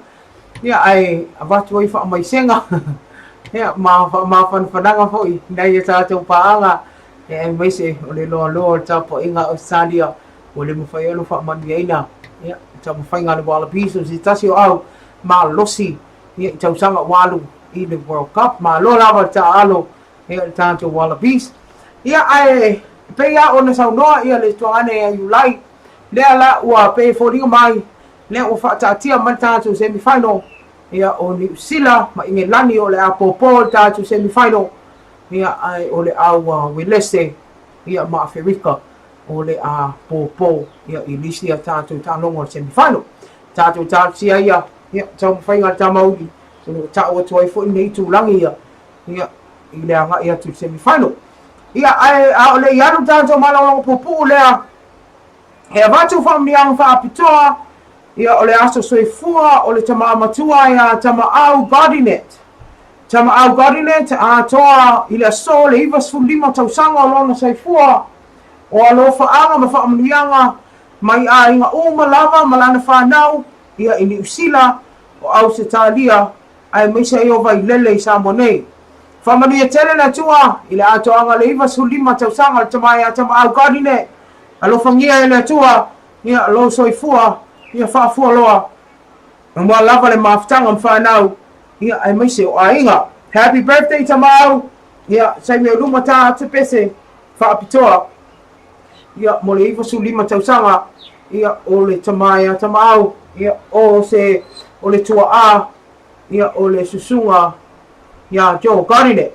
Ia, ae avatu ai faamaisega, ia, ma faamafanafanaga foi i nai a tatou paaga, aemaise o le loaloa o le tapuaiga a Ausetalia ua le mafai ai ona faamanuiaina ia le taumafaiga a le Wallabies o se tasi o au malosi ia i tausaga ua alu i le World Cup. Malo lava le taaalo ia le tatou Wallabies. Ia ae pei lava ona saunoa ia le tuagane ia Iulai lea la ua pei e foliga mai lea ua faataatia mai le tatou semi final ia o Niu Sila ma Igelani o le apopo le tatou semi final. Ia, ae o le au Uelese, ia, ma Aferika, o le apōpō, ia, i nisi a tatou taaloga o le semi-final. Tatou talosia ia, ia, taumafaiga a le Tamauli, o lo o tau atu ai foi lenei itulagi ia, ia, i le agai atu i le semi-final. Ia, ae a o le i alu le tatou malologa puupuu lea, e avatu faamanuiaga faapitoa, ia, o le aso soifua o le tama matua ia Tamaau Godinet. Tamaau Godinet, atoa i le aso le 95 tausaga o lona soifua, o alofaaga ma faamanuiaga mai aiga uma lava ma lana fanau, ia i Niu Sila, o Ausetalia, aemaise ai o Vailele i Samoa nei. Faamanuia tele le Atua i le atoaga o le 95 tausaga o le tama ia Tamaau Godinet. Alofagia e le Atua, ia lou soifua, ia faafualoa, aua lava le mafutaga ma fanau, ia aemaise o aiga. Happy birthday Tamaau, ia saime o luma ta te pese faapitoa, ia mo le 95 tausaga, ia o le tama ia Tamaau, ia o se o le tuaa, ia o le susuga ia Joe Gardiner.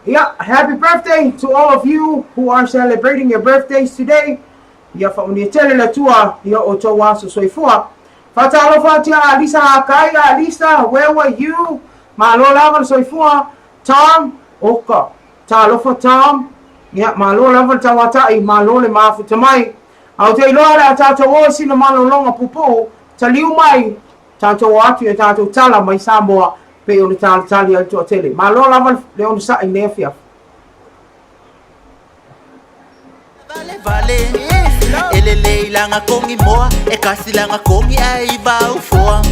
Ia, happy birthday to all of you who are celebrating your birthdays today. Ia faamanuia tele le Atua i o outou aso soifua. Faatalofa atu ia Alisa Hakai, Alisa, where were you? Malo lava le soifua. Tom, oka. Talofa Tom. Ia, malo lava le tauatai, malo le mafuta mai. A ou te iloa le a tatou o i sina malologa puupuu, taliu mai, tatou o atu i a tatou tala mai Samoa, pei o le talitali a le toatele. Malo lava le onosai i lenei afiafi. E lelei langa kongi moa E kasi langa kongi ai iva ufoa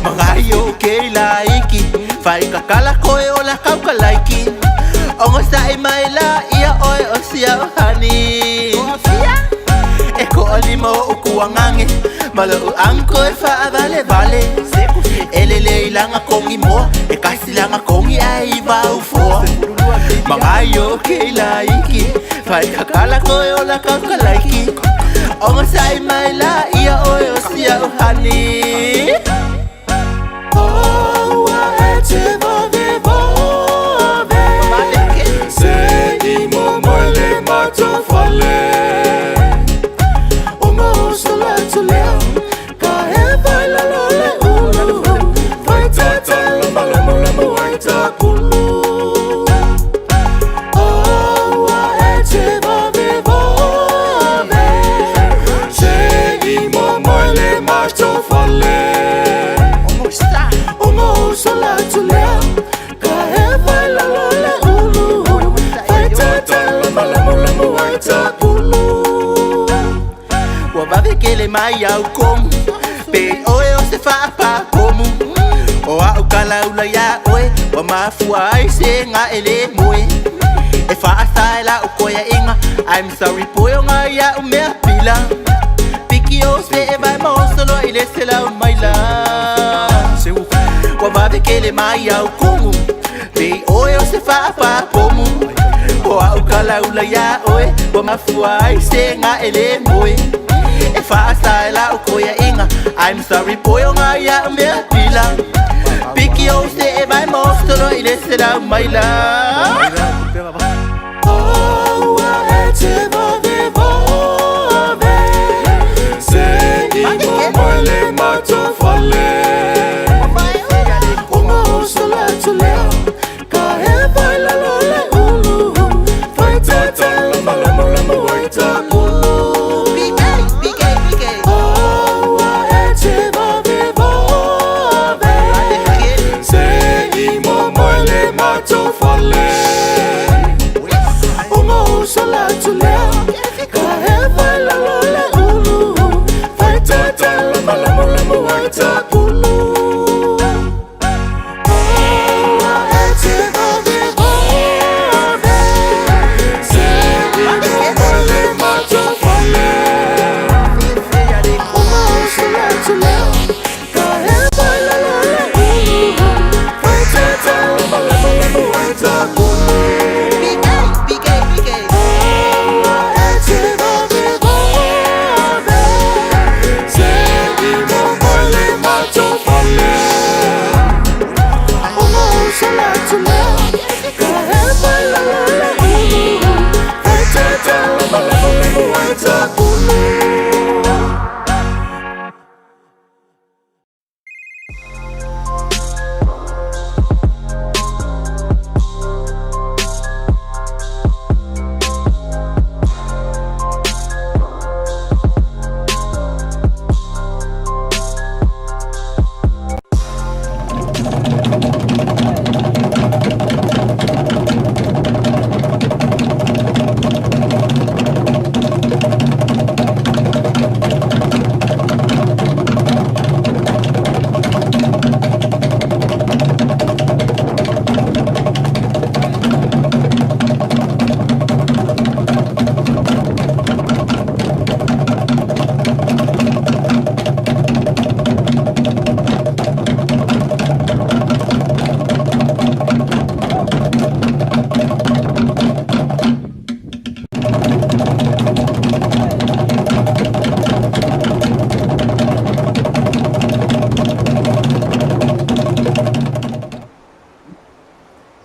Mangai o ke la iki Fai kakala koe o la kauka laiki Ongo sa'i mai la ia oe o sia o hani E ko lima o uku angange Ma lo'u anko e whaavale vale E lelei langa kongi moa E kasi langa kongi ai iva ufoa. Magai o ke laiki Fai kakala koe o la kakalaiki Onga sai mai la ia oe o sia o hani Oh, a e te vave vave Se i mo moi le matofale O mo sola tulea Ka he vai la lo le ulu Vai tata lama lama lama vai takulu Oh, a e te vave vave Se i mo moi le matofale O mo sola tulea Ka he vai la lo le ulu Vai tata lama lama lama vai takulu Ua vave kele mai au komu Pe oe o se faapapomu O au kalaula iā oe Ua mafua ai se gaʻe lē moe E faasa e la'u koeaʻiga I'm sorry poe o ga ia'u mea pila Piki o seʻe vae ma osoloa i le selau maila Ua vave kele mai au kumu Pe oe o se faapapomu O au kalaula iā oe Ua mafua ai se gaʻe lē moe E faasa e la'u koeaʻiga I'm sorry poe o ga ia'u mea pila Piki o seʻe vae ma osoloa i le selau maila Oh, a e te vave vave Se i mo moi le matofale O mo sola tulea Ka he vai la lo le ulu Vai tata lama lama lama vai takulu Oh, a e te vave vave Se i mo moi le matofale O mo sola tulea Ka he vai la lo le ulu Vai tata lama lama lama vai takulu Oh, a e te vave vave Se i mo moi le matofale O mo sola tulea Ka he vai la lo le ulu Vai tata lama lama lama vai takulu Oh, a e te vave vave Se i mo moi le matofale O mo sola tulea Ka he vai la lo le ulu Vai tata lama lama lama vai takulu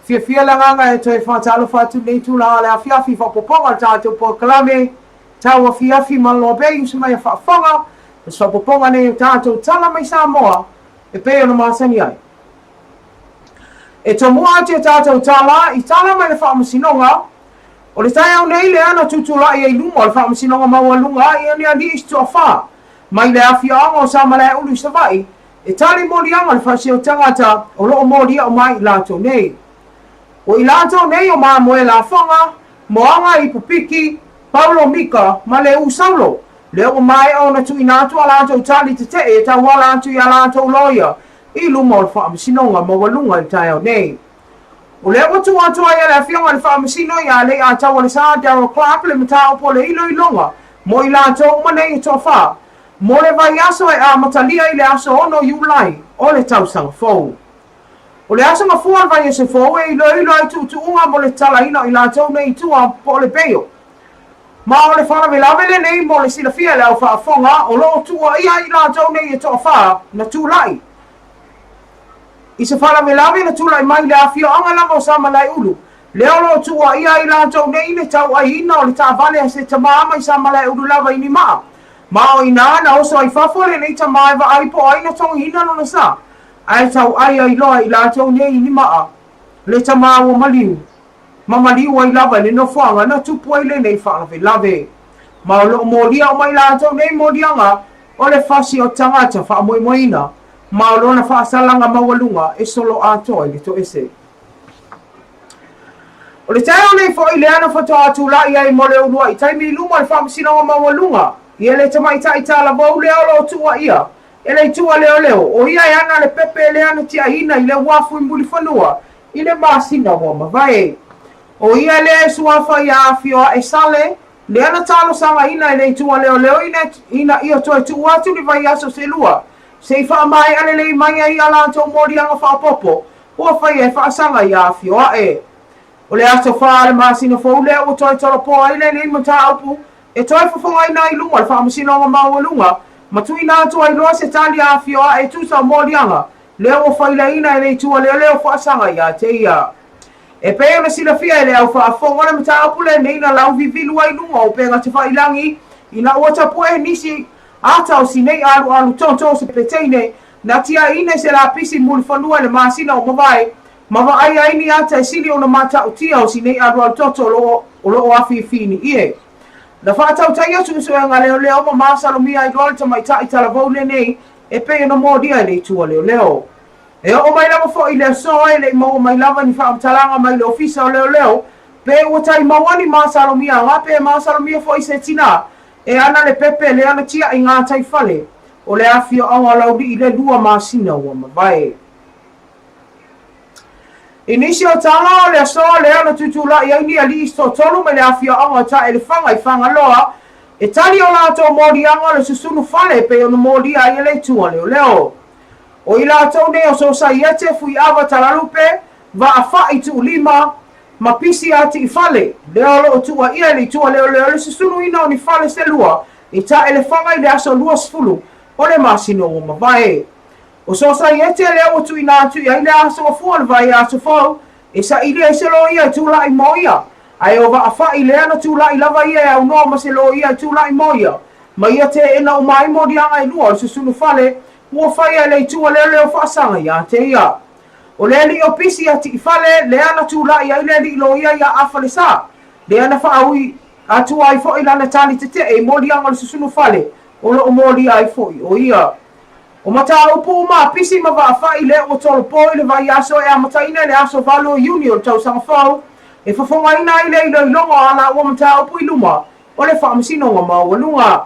Fiafia le agaga e toe faatalofa atu i lenei tulaga o le afiafi faaopoopoga o le tatou polokalame tau afiafi maloloa pea i uso mai a faafofoga o se faaopoopoga nei o tatou tala mai Samoa e pei ona masani ai. E tomua atu i a tatou tala i tala mai le Faamasinoga o le taeao nei lea na tutulai ai luma o le Faamasinoga Maualuga ia ni alii se toafā mai le afioaga o Samalaeulu i Savaii E tali moliaga le faaseo tagata o lo o molia uma ai i latou nei. O i latou nei o Mamoe Lafoga, Moaga Ipupiki, Paulo Mika ma Leū Saulo, lea ua maea ona tuuina atu a latou tali tetee e tauala atu i a latou loia i luma o le Faamasinoga Maualuga i le taeao nei. O lea ua tuu atu ai e le Afioga i le Faamasino ia Leiataua Daryl Clarke le mataupu o le iloiloga mo i latou uma nei e toafā mo le vaiaso e amatalia i le aso 6 Iulai o le tausaga fou. O le aso gafua o le vaiaso fou e iloilo ai tuutuuga mo le tatalaina o i latou nei i tua po o le bail. Ma o le faalavelave lenei mo le silafia e le au faafofoga o lo o tuuaia ai i latou nei e toafa na tulai i se faalavelave na tulai mai i le afioaga lava o Samalaeulu, lea o lo o tuuaia ai i latou nei i le tauaiina o le taavale a se tama mai Samalaeulu lava i Nimaa. Ma o inā na oso ai fafo lenei tama e vaai po o ai na togiina lona sa, ae tauai ai loa i latou nei i Nimaa le tama ua maliu, ma maliu ai lava i le nofoaga na tupu ai lenei faalavelave. Ma o lo o molia uma i latou nei moliaga o le fasi o tagata faamoemoeina ma o lona faasalaga maualuga e solo atoa i le toese. O le taeao nei foi lea na faatoa tulai ai mo le uluai taimi i luma o le Faamasinoga Maualuga ia le tamaitai talavou lea o lo o tuuaia e le itu a leoleo o ia e ana le pepe lea na tiaiina i le uafu i Mulifanua i le masina ua mavae. O ia lea e suafa ia Afioae Sale lea na talosagaina e le itu a leoleo ina ia toe tuu atu ni vaiaso se lua se i faamaea lelei mai ai a latou moliaga faaopoopo ua faia e faasaga ia Afioae. O le aso fa o le masina fou lea ua toe tolopo ai lenei mataupu e toe fofogaina ai luma o le Faamasinoga Maualuga ma tuuina atu ai loa se tali a Afioae e tusa o moliaga lea ua failaina e le itu a leoleo faasaga ia te ia. E pei ona silafia e le au faafofoga le mataupu lenei na lauvivilu ai luga o upega tafailagi ina ua tapu'e nisi ata o si nei alualu toto o se peteine na tiaiina i se lapisi mulifanua i le masina ua mavae ma vaaia ai ni ata e sili ona matautia o si nei alualu toto o lo o afiafi niie. Na faatautaia suesuega leoleo ma masalomia ai loa le tamaitai talavou lenei e pei ona molia e le itu a leoleo. E oo mai lava foi i le aso e le i maua mai lava ni faamatalaga mai le Ofisa o Leoleo pe ua tai maua ni masalomiaga pe masalomia foi se tinā e ana le pepe lea na tia'i gataifale o le afioaga o Laulii i le 2 masina ua mavae. I nisi o tala o le aso lea na tutula'i ai ni alii se toatolu mai le afioaga o Taelefaga i Fagaloa e tali o latou moliaga o le susunu fale e pei ona molia ai e le itu a leoleo. O i latou nei o Sosaiete, Fuiava, Talalupe, Vaafa'i, Tuulima, ma Pisi Ati'ifale, lea o lo o tuuaia e le itu a leoleo le susunuina o ni fale se lua i Taelefaga i le aso 20 o le masina ua mavae. O Sosaiete lea ua tuuina atu i ai le aso gafua o le vaiaso fou e saili ai se loia e tula'i mo ia, ae o Vaafa'i lea na tula'i lava ia e aunoa ma se loia e tula'i mo ia, ma ia teena uma ai moliaga e lua o le susunu fale ua faia e le itu a leoleo faasaga ia te ia. O le alii o Pisi Ati'ifale lea na tula'i ai le alii loia ia Afalesa, lea na faaui atu ai foi lana tali tete'e i moliaga o le susunu fale o lo o molia ai foi o ia. O mataupu uma a Pisi ma Vaafa'i lea ua tolopo i le vaiaso e amataina i le aso 8 o Iuni o le tausaga fou, e fofogaina ai le iloiloga o a laua mataupu i luma o le Faamasinoga Maualuga.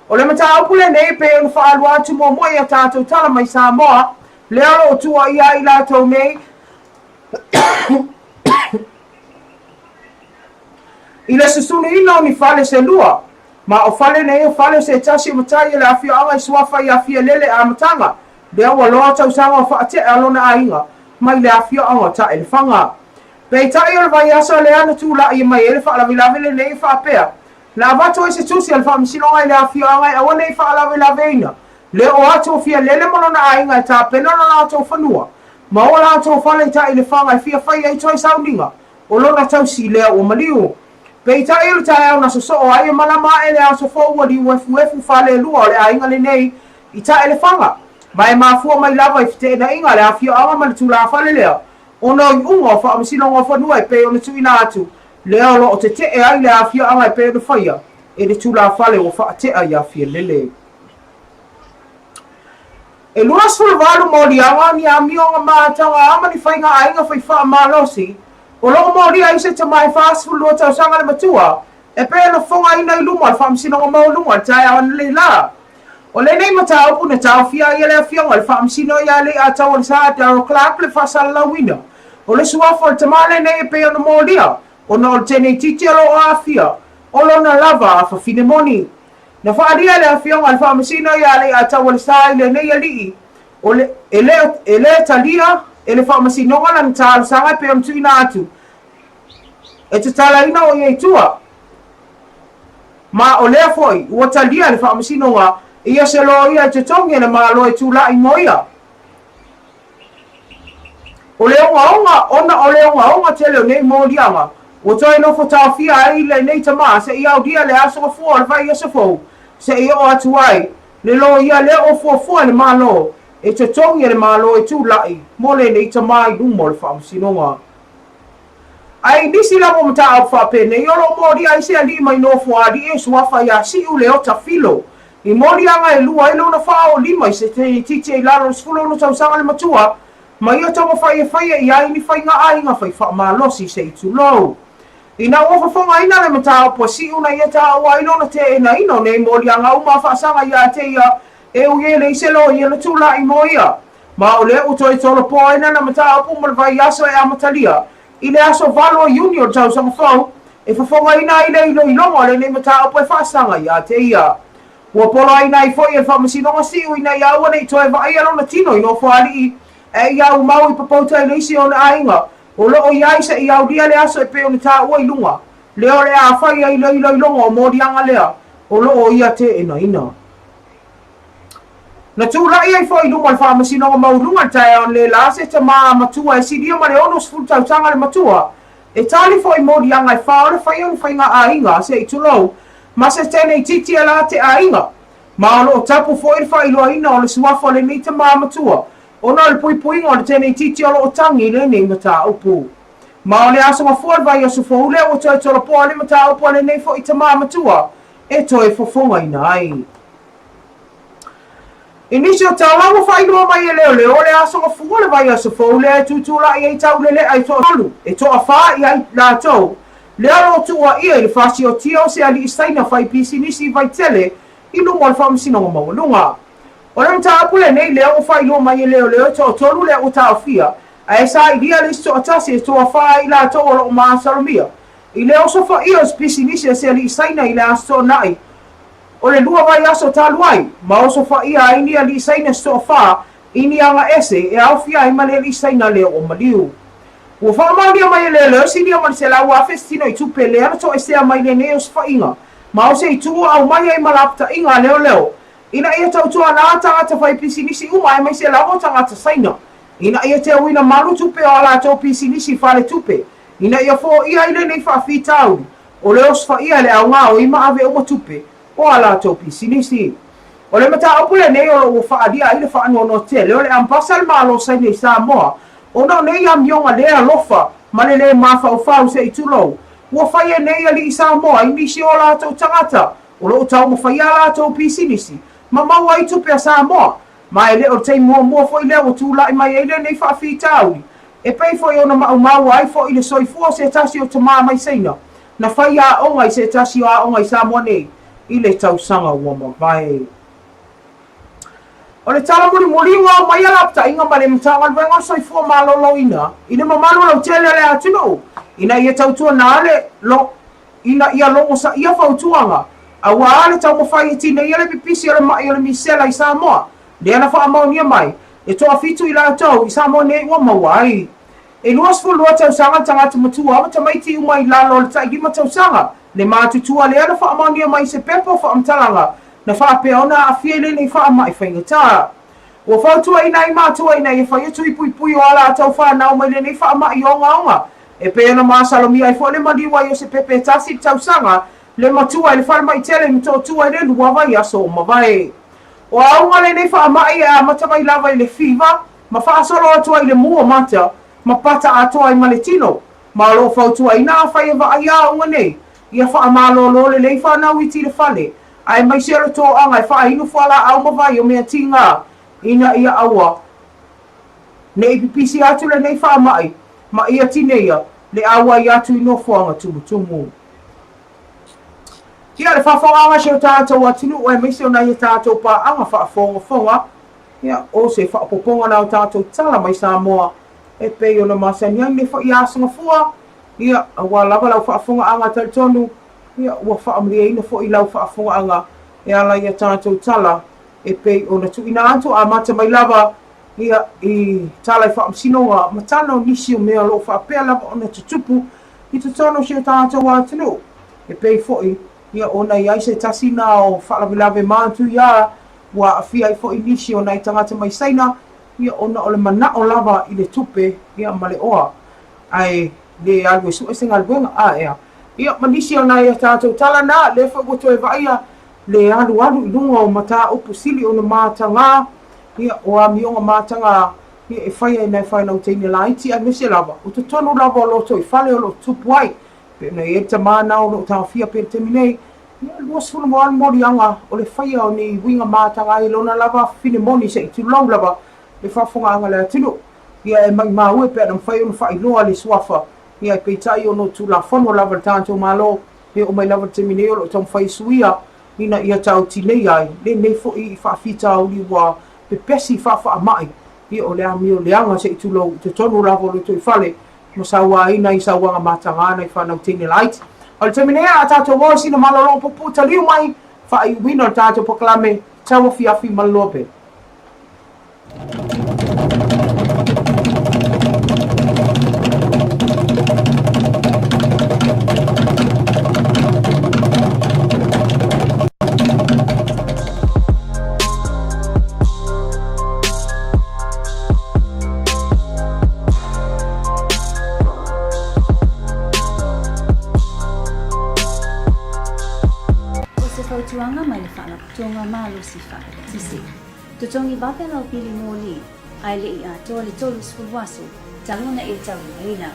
O le mataupu lenei e pei ona faalua atu muamua i a tatou tala mai Samoa, lea o lo o tuuaia ai i latou nei i le susunuina o ni fale se lua. Ma o fale nei o fale o se tasi o matai o le afioaga i suafa ia Fialele amataga, lea ua loa tausaga o faatea lona aiga mai le afioaga o Taelefaga. Peitai o le vaiaso lea na tula'i mai ai le faalavelave lenei e faapea, na avatu ai se tusi a le Faamasinoga i le afioaga e aua ne i faalavelaveina le oo atu o Fialele ma lona aiga e tapena lo latou fanua ma o latou fale i Taelefaga e fia fai ai toe sauniga o lona tausi lea ua maliu. Peitai o le taeao na sosoo ai e malama aʻe le aso fou ua liuefuefu falelua o le aiga lenei i Taelefaga, ma e mafua mai lava i feteenaiga le afioaga ma le tulafale lea ona o iuga o Faamasinoga o Fanua e pei ona tuuina atu, lea o lo o teteʻe ai le afioaga e pei ona faia e le tulafale ua faatea ia Fialele. E 28 moliaga ni amioga mataga ma ni faiga aiga fai faamalosi o lo o molia ai se tama e 42 tausaga le matua e pei ona fofogaina i luma o le Faamasinoga Maualuga i le taeao analeila la. O lenei mataupu na taofia ai e le Afioga i le Faamasino ia Leiataualesa Daryl Clarke le faasalalauina o le suafa o le tama lenei e pei ona molia ona o le teneititi o lo o aafia o lona lava afafine moni. Na faaalia e le Afioga i le Faamasino ia Leiataualesa i lenei alii o le, e le, e le talia. e le Faamasinoga lana talosaga e pei ona tuuina atu e tatalaina o ia i tua. Ma o lea foi ua talia e le Faamasinoga ia se loia e totogi e le Malo e tulai mo ia. O le ogaoga, ona o le ogaoga tele o nei moliaga, ua toe nofo taofia ai lenei tama seia aulia le aso gafua o le vaiaso fou, seia oo atu ai le loia lea ua fuafua e le Malo e totogi e le Malo e tulai mo lenei tama i luma o le Faamasinoga. Ae i nisi lava o mataupu faapenei o lo o molia ai se alii mai Nofoalii e suafa ia Siu Leota Filo i moliaga e lua ai lona faaolima i se titi i lalo o le 16 tausaga le matua ma ia taumafai e faia i ai ni faiga aiga fai faamalosi se i tulou. Ina ua fofogaina le mataupu a Siu na ia taua ai lona teenaina o nei moliaga uma a faasaga ia te ia e ui e leai se loia na tulai mo ia. Ma o lea ua toe tolopo ai lana mataupu mo le vaiaso e amatalia i le aso 8 o Iuni o le tausaga fou, e fofogaina ai le iloiloga o lenei mataupu e faasaga ia te ia. Ua poloaina ai foi e le Faamasinoga Siu ina ia aua ne i toe vaaia lona tino i Nofoalii, ae ia aumau i Papauta i le isi o ona aiga o lo o i ai seia aulia le aso e pei ona taua i luga, lea o le a fai ai le iloiloga o moliaga lea o lo o ia teenaina. Na tulai ai foi i luma o le Faamasinoga Maualuga i le taeao analeila se tamā matua e silia ma le 60 tausaga le matua, e tali foi moliaga e fā o le faia o ni faiga aiga se i tulou ma se teine itiiti e la te aiga. Ma o lo o tapu foi le faailoaina o le suafa o lenei tamā matua ona o le puipuiga o le teine itiiti o lo o tagi i lenei mataupu. Ma o le aso gafua o le vaiaso fou lea ua toe tolopoa le mataupu a lenei foi tamā matua e toe fofogaina ai. I nisi o tala ua faailoa mai e leoleo o le aso gafua o le vaiaso fou lea e tutulai ai taulele'a i toatolu e toafā i ai latou lea o lo o tuuaia i le fasiotia o se alii Saina fai pisinisi i Vaitele i luma o le Faamasinoga Maualuga. O le mataupu lenei lea ua faailoa mai e leoleo e toatolu lea ua taofia ae sailia le isi toatasi e toafā ai latou o lo o masalomia i le osofaia o se pisinisi a se alii Saina i le Aso Toonai o le lua vaiaso talu ai, ma osofaia ai ni alii Saina se toafā i ni aga ese e aofia ai ma le alii Saina lea ua maliu. Ua faamaonia mai e leoleo e silia ma le 100,000 se tino i tupe lea na toesea mai lenei osofaiga, ma o se itu ua aumai ai ma lapataiga a leoleo ina ia tautuana tagata fai pisinisi uma aemaise lava o tagata Saina ina ia teuina malu tupe o a latou pisinisi faletupe ina ia foia ai lenei faafitauli o le osofaia e le aogaoi ma ave uma tupe o a latou pisinisi. O le mataupu lenei o lo o ua faaalia ai le faanoanoa tele o le ambasa a le Malo o Saina i Samoa ona o nei amioga le alofa ma le lē mafaufau se i tulou ua fai e nei alii Samoa i nisi o latou tagata o lo o taumafaia a latou pisinisi ma maua ai tupe a Samoa Ma e le o le taimi muamua foi lea ua tulai mai ai lenei faafitauli, e pei foi ona maumau ai foi le soifua o se tasi o tamā mai Saina na fai aoga i se tasi o aoga i Samoa nei i le tausaga ua mavae. O le tala mulimuli ua aumai a lapataiga ma le Matagaluega o le Soifua Maloloina i le mamalu lautele o le atunuu ina ia tautuana le ina ia logosaia fautuaga auā le taumafai e tineia le pipisi o le maʻi o le misela i Samoa, lea na faamaonia mai e toafitu i latou i Samoa nei ua maua ai. E 22 tausaga le tagata matua ma tamaiti uma i lalo o le tai lima tausaga le matutua lea na faamaonia mai i se pepa o faamatalaga na faapea ona aafia i lenei faamai faigata. Ua fautuaina ai matua ina ia faia tui puipui o a latou fanau mai lenei faamai ogaoga E pei ona masalomia ai foi le maliu ai o se pepe e tasi i le tausaga, le matua i le falemai tele i Motootua i le lua vaiaso o mavae. O auga lenei faamai e amata mai lava i le fiva ma faasolo atu ai i le mu o mata ma pata atoa ai ma le tino. Ma o lo o fautuaina afai e vaaia auga nei, ia faamalolo lelei fanau iti i le fale, aemaise o le toaga e faainu fualaau ma vai o mea tiga ina ia aua Ne i pipisi atu lenei faamai ma ia tineia le auai atu i nofoaga tumutumu. Ia, le faafogaaga si o tatou atunuu aemaise o nai a tatou paaga faafogafoga, ia, o se faaopoopoga na o tatou tala mai Samoa e pei ona masani ai nei foi aso gafua, ia, aua lava lau faafogaaga talitonu, ia, ua faamalieina foi lau faafogaaga e ala i a tatou tala e pei ona tuuina atu amata mai lava. Ia, i tala i faamasinoga ma tala o nisi o mea o lo o faapea lava ona tutupu i totonu o si o tatou atunuu. E pei foi, ia, ona i ai se tasi na o faalavelave matuia ua aafia ai foi nisi o nai tagata mai Saina, ia, ona o le manao lava i le tupe, ia, ma le oa, ae le alu e sue se galuega. A ea? Ia, ma nisi o nai a tatou tala na, lea foi ua toe vaaia le alualu i luga o mataupu sili ona matagā, ia, o amioga matagā, ia, e faia e nai whanau teine laiti, aemaise lava, o totonu lava o lotoifale o lo o tutupu ai, pei ona i ai le tamā na o lo o taofia pea i le taimi nei, ia, 28 moliaga o le faia o nei uiga matagā i lona lava fine moni se i tulou lava le faafofogaaga a le atunuu. Ia, e maumau e pe ana mafai ona faailoa le suafa, ia, peitai ona o Tulafono lava a le tatou Malo, E oo mai lava i le taimi nei o lo o taumafai e suia ina ia taotilei ai lenei foi faafitauli ua pepesi faafaamai ia o le amio leaga se i tulou i totonu lava o lotoifale ma sauaina i sauaga mataga nai fanau teine laiti. O le taimi nei a tatou o i sina malologa puupuu taliu mai faaiuina o le tatou polokalame tauafiafi ma le loa pea. O se fautuaga mai le Faalapotopotoga Malosi Faa-Eletise. Totogi vave lau pili moli, ae le i atoa le 30 aso talu ona e taulimaina.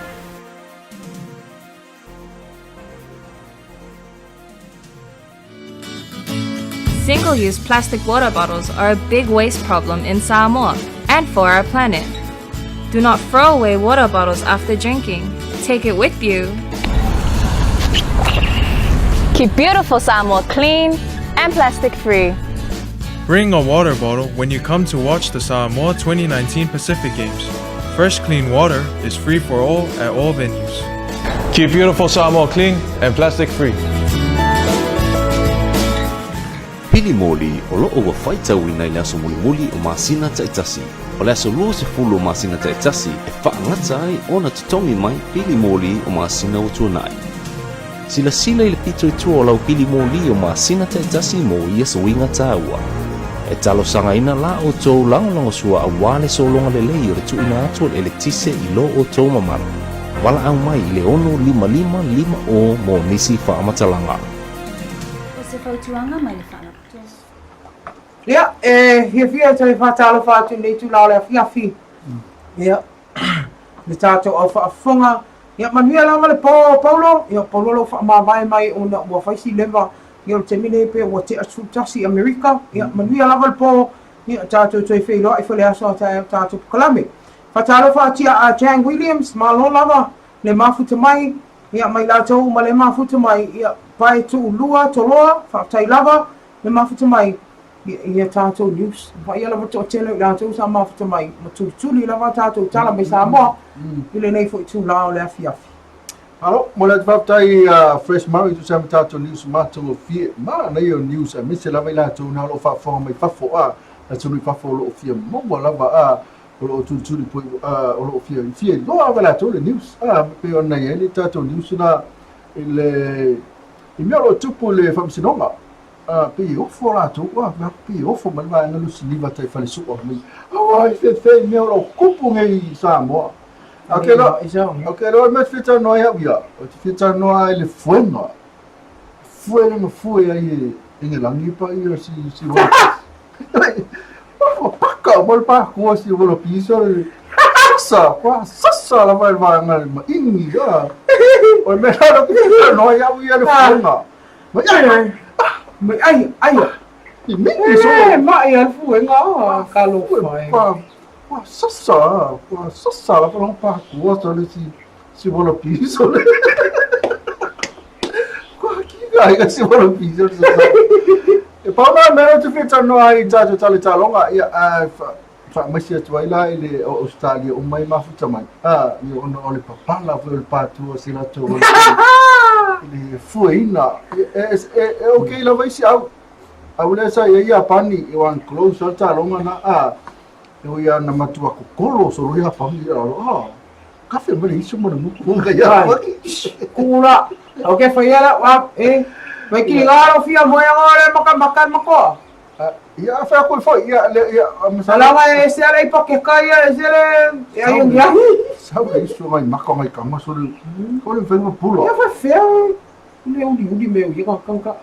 Single-use plastic water bottles are a big waste problem in Samoa and for our planet. Do not throw away water bottles after drinking. Take it with you. Keep beautiful Samoa clean and plastic free. Bring a water bottle when you come to watch the Samoa 2019 Pacific Games. Fresh, clean water is free for all at all venues. Keep beautiful Samoa clean and plastic free. Pili moli o loo ua faitauina i le aso mulimuli o masina taitasi. O le aso 20 o masina taitasi e faagata ai ona totogi mai pili moli o masina ua tuanai. Silasila i le pito i tua o lau pili moli o masina taitasi mo ia suiga taua. E talosagaina la outou lagolagosua aua le sologa lelei o le tuuina atu o le eletise i lo outou mamalu. Valaau mai i le 655 50 mo nisi faamatalaga. O se fautuaga mai le Faalapotopotoga. Ia, e fiafia e toe faatalofa atu i lenei itula o le afiafi. Ia, le tatou au faafofoga. Ia, manuia lava le po, Paulo. Ia, Paulo o lo o faamavae mai ona ua fai si leva. Ia, o le taimi nei pei ua tea 11 i Amerika. Ia, manuia lava le po. Ia, tatou toe feiloai foi le aso a taeao tatou polokalame. Faatalofa atu ia a Jan Williams, malo lava le mafuta mai. Ia, mai latou uma le mafuta mai. Ia, pae tuulua, toloa, faafetai lava le mafuta mai. Ia, ia tatou news. Vaaia lava le toatele o i latou sa mafuta mai ma tulituli lava a tatou tala mai Samoa i lenei foi itula o le afiafi. Malo, mo le atu faafetai i a Fresh Maui tusa ma tatou news matagofie. Manaia o news aemaise lava i latou na o lo o faafofoga mai fafo a atunuu i fafo o lo o fia maua lava a o lo o tulituli poi a o lo o fia fia iloa lava e latou le news a pei ona i ai le tatou news na i le i mea o lo o tupu i le faamasinoga A, pei e ofo latou, a, mea pei e ofo mai le vaega Lusi Liva tai falesua mai. Auai, fefe i mea o lo o kupu nei i Samoa. A ke loa, a ke loa mea te fia talanoa ai au ia, o te fia talanoa ai le fuega. Fue le na fue ai e Engelangi pa ia si si wala. Ua paka mo le pākua si wala pisa le sasa, kwa sasa la vai vaega le maingi a. O le mea la ke fia talanoa ai au ia le fuega. Mai ai, mai ai, ai. I mingi so. E mai al fuega a talofa e. Pa, pa sasa, pa sasa la pa pa kua so le si si wala piso le. Kua ki ga i si wala piso le sasa. E pau na mea te whita noa ai tātou tale talonga, ia, a, faamaisi atu ai la i le Australia uma i mafuta mai. A, ia ona o le papala foi o le pātua o se latou o le, i le fueina. E, e, e, e okay lava isi au. Au lea sa i ai Iapani, e wan close al taloga na, a, E oi ana matua kokolo solo ia pangi ia alo ah kafe mai le iso ma le muku nga ia pangi. Kula o ke fai ala wa e mai ki ngaro fia mo ia ngore maka maka makoa. Ia fa ko foi ia le ia masala e se ala i pa ke kai ia e se le e ai ngia. Sau le iso ngai maka ngai kama so le ko le fenga pula. Ia fa fea le uli uli me ia ka ka.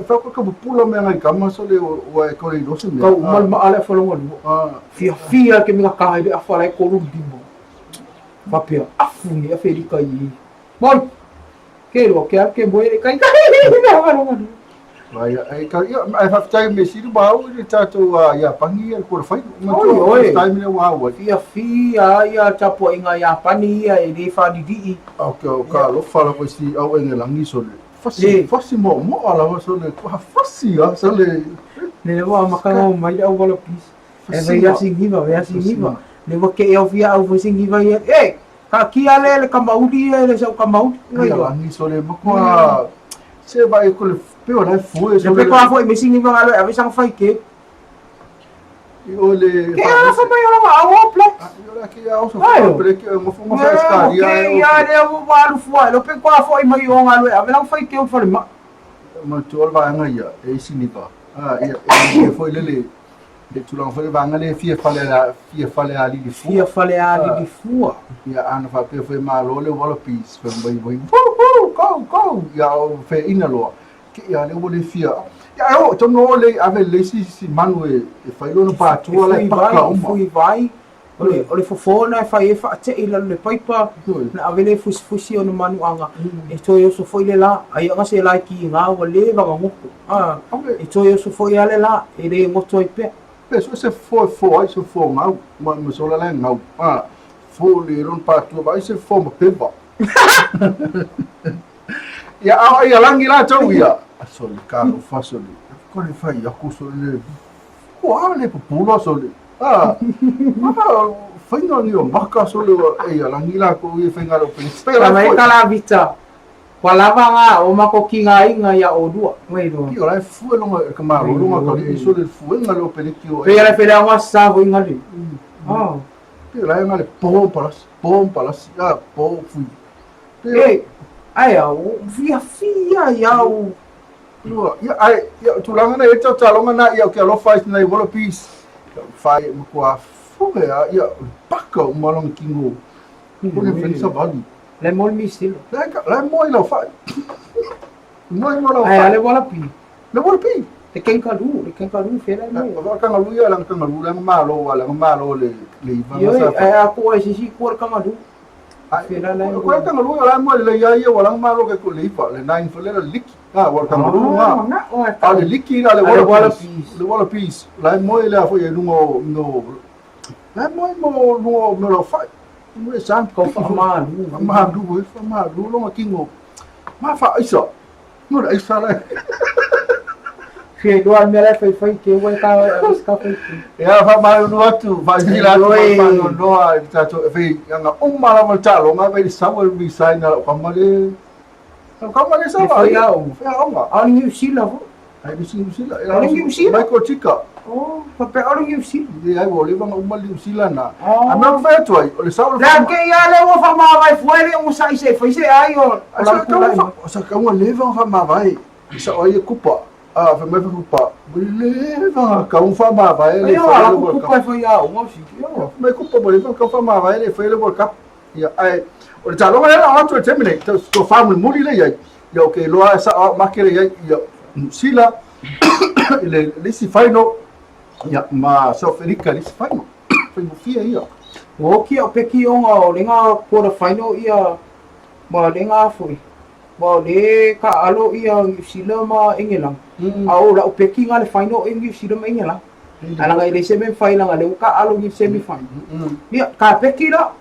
Fa ko ka pula me ngai kama so le o e ko le rosi me. Kau mal ma ala fa longa lu. Fia fia ke minga kai le afa lai ko lu limo. Fa pia afu ni afe ri kai. Moi. Ke ro ke ke moe le kai. Na fa longa lu. Ai ai ka ia ai fa tai me siru ba o le tatou ia pangi ia ko fai. Oi oi. Tai me wa wa. Fia fia ia tapo inga ia pani ia e le fa di. O ke o ka lo fa la ko si au e langi so le. Fasi fasi mo mo ala wa so le ko fasi a so le. Le wa maka ngo mai au wala pis. E vai ia singiva, vai singiva. Le wa ke au fia au foi singiva ia. E ka kia le le kamauli e le sau kamauli. Ngai langi so le mo ko se vai ko le pe o lai fue so le. Pe ko foi me singiva ngalo ave sang fai ke. O le Ke ala fa mai ola au o ple. O la ke au so fa ple ke mo fo mo fa ska ia. Ke ia le o wa lu fua lo pe ko foi mai o ngalo ave lang fai ke o fa le ma. Ma tu o va nga ia e siniva. Ah ia e foi le le le tulanga foi va nga le fia fale la fia fale ali li fua. Fia fale ali li fua. Ia ana fa pe foi ma lo le wala pis foi mai mai. Woo go go ia o fe ina loa. Ke ia le o le fia. Ia o to no le ave le si si manu e e fai lo no pa tua le pa ka uma. Fui vai. O le fofona e fai e fa te i le paipa na ave le fusi fusi o no manu anga e toe oso foi le la ai anga se lai ki ngā wa le vanga ngoko. Ah e toe oso foi ale la e le ngoto i pe. Pe so se fo fo ai so fo ngau ma ma so la ngau. Ah fo le ron pa tua vai se fo ma peva. Ia a ia langi la tau ia. So le ka lo fa so le. Ko le fa ia ku so le. Ko a le pula so le. Ah. Ah fainga ni o maka so le e ia langi la ko ia fainga lo pe. Spera mai kala vita. Kwa lava ngā o mako ki ngā inga ia o dua. Mai do. Ki ora fu e longa ka ma lo longa ka le so le fu e nga lo pe le ki o. Pe la fe la ngā sa vo inga le. Ah. Pe la nga le po palas, po palas, ah po fu. E ai au fia fia ia o. Lua, ia ai ia tulaga na e tataloga na ia ke alofa ai nai wala pis. Fai ma kwa fu ia ia paka o malong kingo. Ko le fensa vali. Le mol misil. Le le mo ilo fai. Mo mo lo Ai ale wala pi. Le wala pi. Le kangaroo, le kangaroo fe la mo. O kangaroo ia la kangaroo la malo wala malo le le iva Yo ai a ko ai sisi ko kangaroo. Fe la la. Ko kangaroo la mo le ia ia wala malo ke ko le iva le nine fo le liki. Ah wala kangaroo nga. A le liki la le wala pis. Le wala pis. La mo le afo ye lungo no. La mo mo lungo mo lo fai. Mo e san ko fa malu. Malu e fa malu longa kingo. Ma fa isa. No la isa la. Fia doa mea lai fai fai ke wai ka ka fai ke. Ia fa mai no atu fa si la no fa no no a ta to fe anga uma la mo talo nga ve sa wo mi sai na ka ma le. Ka ma le sa va. Fai au. Fai au nga. Au New Zealand fo. Ai ni New Zealand. Au New Zealand. Mai ko tika. Oh, fa pe au New Zealand. Ia ai wo le vanga uma New Zealand na. A ma fa tu ai o le sa o La ke ia le wo fa ma vai fue le o sai se fai se ai o. Sa ka sa ka le vanga fa ma vai. Sa o ia kupa. Ah, fa mai fa kupa. Le vanga ka un fa ma vai le fa le kupa fa ia o mo si. Mai kupa bo le ka fa ma vai le fa le World Cup. Ia ai o le taloga le la atu e temine to fa mo muli le ia. Ia o ke loa sa o ma ke le ia ia sila le le si final ia ma South Africa le si final. Fai mo fia ia. O ki o peki o ngā o le ngā quarter final ia ma le ngā foi. Ma le ka alo ia New Zealand ma England. A o la o peki ngā le final o New Zealand ma England. Ala ngai le semi final nga le ka alo ni semi final. Ia ka peki la.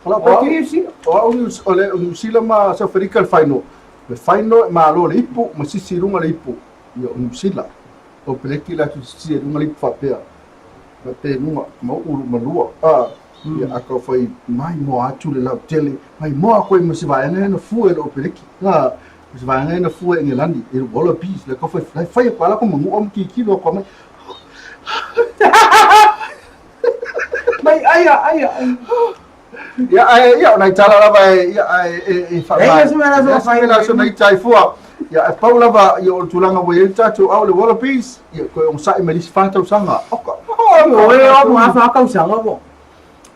Ala peki New Zealand. O o le New Zealand ma South Africa le final. Le final ma alo le ipu ma sisi lunga le ipu. Ia o New Zealand. O peleki la tu sisi lunga le ipu fa pea. Ma te lunga ma ulu malua. Ah ia a ka fai mai mo atu le lau tele mai mo a koe mo se vaega na fue le o peleki. Ah se vaega na fue Engelandi e wala pis le ka fai fai fai ko ala ko mangu om ki ki lo ko mai. Mai aia, aia. Ia, ae, ia, o nai tala lava e, ia, ae, e, e whaamā. Eia se mea la so mea la so nei tai fua. Ia, e pau lava, ia, o le tulaga ua i ai le tatou au le Wallabies, ia, koe ogasai mai le isi 4 tausaga. Oka. O e o mo a 4 tausaga po.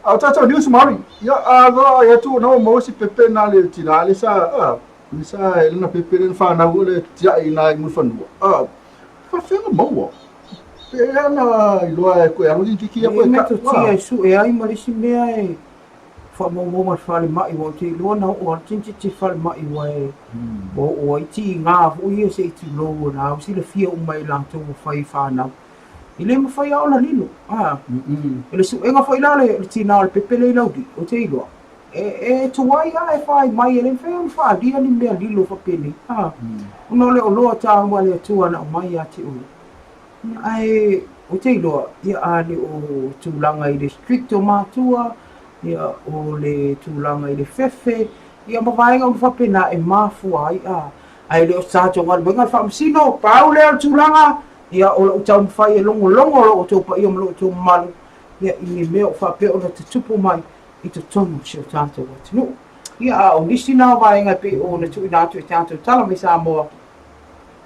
A o tatou news Maori, ia, a loa ia tu na o maua si pepe na le tina le sa, a, le sa e lana pepe le whanau o le tiai na i Mulifanua. A, whawhenga maua. Pe ana iloa e koe alu ni kiki ia koe ka. E tia e sue ai ma le isi mea e faamaumau ma le falemai aua ou te iloa na oo atu tamaitiiti i le falemai aua e ua oo ai tiga foi ia se i tulou o la ua silafia uma e latou ua fai i fanau. E le mafai lava ona lilo, a. O le suega foi la o le tina o le pepe lea i Laulii, ou te iloa, e tuai lava e fai mai, e le mafai ona faaalia ni mea lilo faapenei, a. Ona o le oloa taua a le Atua na aumai ia te oe. Ae ou te iloa, ia a le o tulaga i le strict o matua, ia o le tulaga i le fefe, ia ma vaega uma faapena e mafua ai, a. Ae le o se tatou galuega le faamasino, pau lea o le tulaga, Ia, o lou taumafai e logologo lo outou paia ma lo outou mamalu, ia, i ni mea o faapea ona tutupu mai i totonu o si o tatou atunuu. Ia, a o nisi na o vaega e pei ona tuuina atu e tatou tala mai Samoa,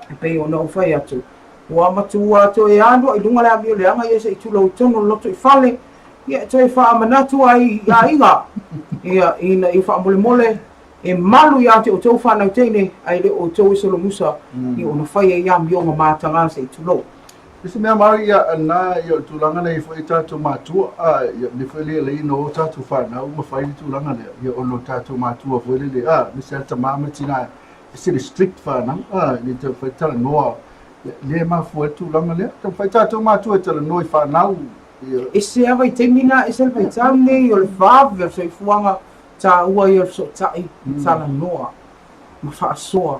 e pei ona ou fai atu, ua matua toe alu i luga le amio leaga ia se i tulou i totonu o le lotoifale, ia, e toe faamanatu ai i aiga, ia, ina ia faamolemole, E malu ia te outou fanau teine, ae le o outou e solomusa, ia ona fai ai amioga mataga se i tulou. I se mea maori ia na ia o le tulaga lea i foi tatou matua a ia le foi le le no tatou fanau ma fai le tulaga lea ia ona o tatou matua foi le le a me se tama ma tina e se le strict fanau a le te fai talanoa ia le mafua le tulaga lea te fai tatou matua e talanoa i fanau ia. Ese lava i taimi na, ese le vaitau nei o le vave o le soifuaga Taua ia o le fesootai, talanoa ma faasoa,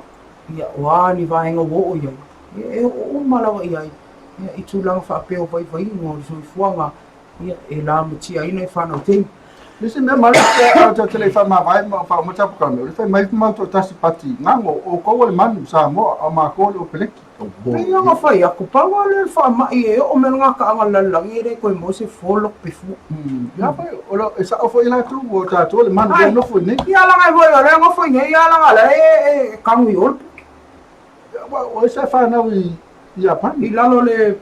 ia, o a ni vaega ua oo i ai, ia, e oo uma lava i ai, ia, i tulaga faapea o vaivaiga o le soifuaga, ia, e lamatiaina i fanau teine. Le isi mea male a tatou te le i faamavae ma faauma tapukalame, o le fai mai mau toatasi pati gago, o outou o le manu Samoa, a o makou o le Opeleki. Pei ona fai atu, pau lava lea o le faamai e oo mai lona taaga i le lalolagi e le toe maua se fofo loto pefua. Ia foi, o le, e sao foi latou, ua o tatou le manu lea e nofo i inei. Ia leaga foi o lea e nofo i inei, ia leaga o lea e kanu i o le puke. O ai sa fanau i Iapani? I lalo o le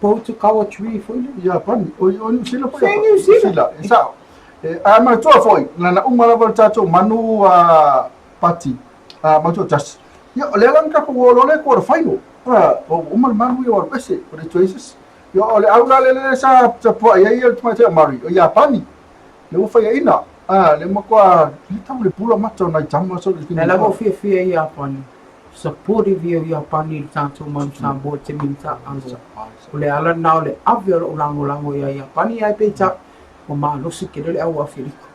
Pohutukawa tree foi lea. Iapani, o Niu Sila foi? Se Niu Sila. E sao. Ae manatua foi, na uma lava le tatou manu pati mau toatasi. Ia, o lea la na tatou o loa le quarter final. Ua uma le manu ia ua alu ese, ua le toe i se isi. Ia, o le au la lea sa tapuai ai le tamaitai o Murray, o Iapani, lea ua faiaina. Lea matua le tau le pula mata o nai tama so le Lea lava ua fiafia i Iapani, supportive ia o Iapani i le tatou manu Samoa i le taimi na taaalo. O le ala lena o le ave o lou lagolago ia Iapani ae peitai ua malosi tele le au Aferika.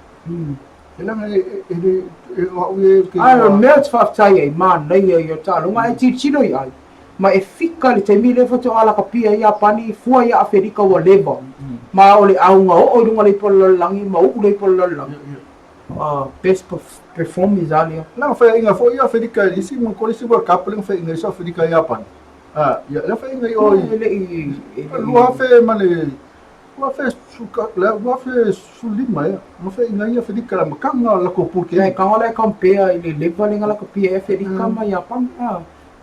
E leaga e, e, le, e o au e ke Ae o le mea ou te faafetai ai, manaia ia o taaloga, ae tilotilo i ai, ma e fika i le taimi lea faatoa lakapia ai Iapani fua ia Aferika ua leva, ma o le auga oo i luga le ipu o le lalolagi ma uu le ipu o le lalolagi. Best performers a lea. Leaga faiaina foi ia Aferika i isi ma ko le isi World Cup lea na faiaina ai Aferika i Iapani. Ia lea faiaina i o i E le i 2000 ma le 2015 ea, na faiaina ai Aferika i le amataga o le latou pool game. E kaga la e compare i le level lea na lakapia ai Aferika ma Iapani.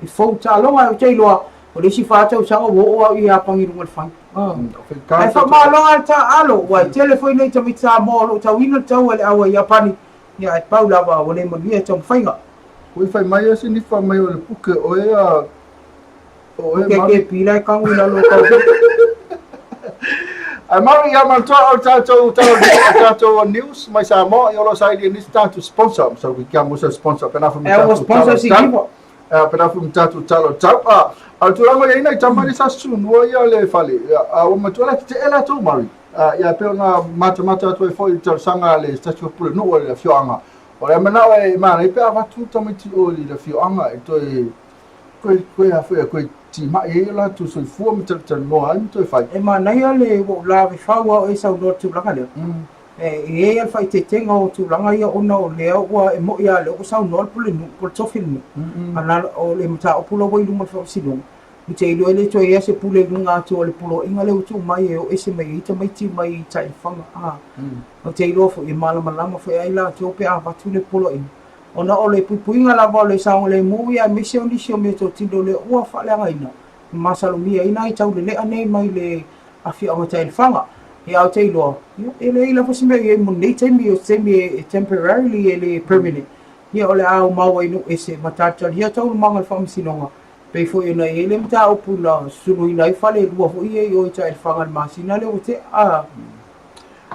E fou taaloga, ou te iloa o le isi 4 tausaga ua oo au i Iapani i luga o le final. Ae faamalo lava le taaalo, aua e tele foi nei tamaiti Samoa o lo o tauina le taua i le au a Iapani, ia ae pau lava ua le manuia i taumafaiga. Ua fai mai e se nifa mai o le puke o e a O e Ke ke pila e kago i lalo o kau. Ae maru ia manatua o le tatou tala o le tatou news mai Samoa ia o lo o saili e nisi tatou sponsor masalo ki kia mo se sponsor pena foi ma E ua tatou sponsor tala si tau kiwa. pena foi ma tatou tala tau a a le tulaga ia ina i tama le sa sunua ia le fale a ua matua la te ela tou mari ia pei ona matamata atu ai foi i le talosaga a le se tasi o pulenuu o le afioaga o le manao e manaia pe avatu tamaiti o i le afioaga e toe Koe, koe a foi, koe timai ai o latou soifua ma talatalanoa ai ma toe fai. E manaia le ua ou lawe fau a o e saunoa i le tulaga lea. E i ai le faaeteetega o tulaga ia ona o lea ua e moni lava o lea ua saunoa le pulenuu po o le tofi lenei, a na o le mataupu la ua i luma o le faamasinoga. Ou te iloa e le toe i ai se pule i luga atu o le poloaiga lea ua tuu mai e o ese mai ai tamaiti mai Taelefaga, ā, ou te iloa foi e malamalama foi ai latou pe a avatu le poloaiga, ona o le puipuiga lava o le saogalemu ia aemaise o nisi o meatotino lea ua faaleagaina ma masalomia ai nai taulelea nei mai le afioaga Taelefaga. Ia ae ou te iloa, ia, e leai lava se mea o i ai mo lenei taimi, o se taimi e temporarily e le permanent. Ia o le a aumau ai nuu ese ma talitalia taualumaga o le faamasinoga Pei foi ona i ai le mataupu na suluina ai fale e lua foi ia i o i Taelefaga i le masina lea ua tea. A.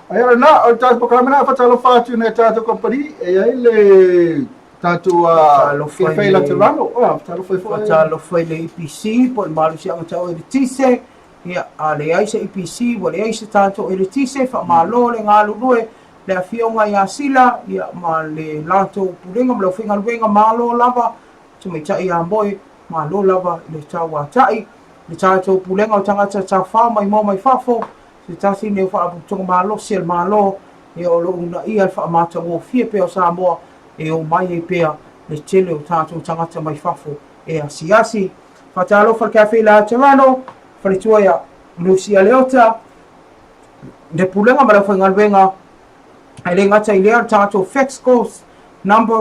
Ai o lena, o le tatou polokalame lena e faatalofa atu i nai a tatou kamupani, e i ai le tatou Kefe Laterano, faatalofa ai foi. Faatalofa i le EPC po o le Malosiaga Tau Eletise, ia, a leai se EPC ua leai se tatou eletise, faamalo le galulue, le Afioga ia Sila, ia, ma le latou Pulega ma le aufaigaluega, malo lava Tamaitai ia Moe, malo lava i le tauatai, le tatou Pulega o Tagata Tafao Maimoa Mai Fafo, se tasi lenei o Faalapotopotoga malosi a le Malo ia o lo o uunaia le faamatagofie pea o Samoa e omai ai pea le tele o tatou tagata mai fafo e asiasi. Faatalofa le Cafe Laterano, faletua ia Lucy Leota, le Pulega ma le aufaigaluega. E le gata i lea, o le tatou Fexco number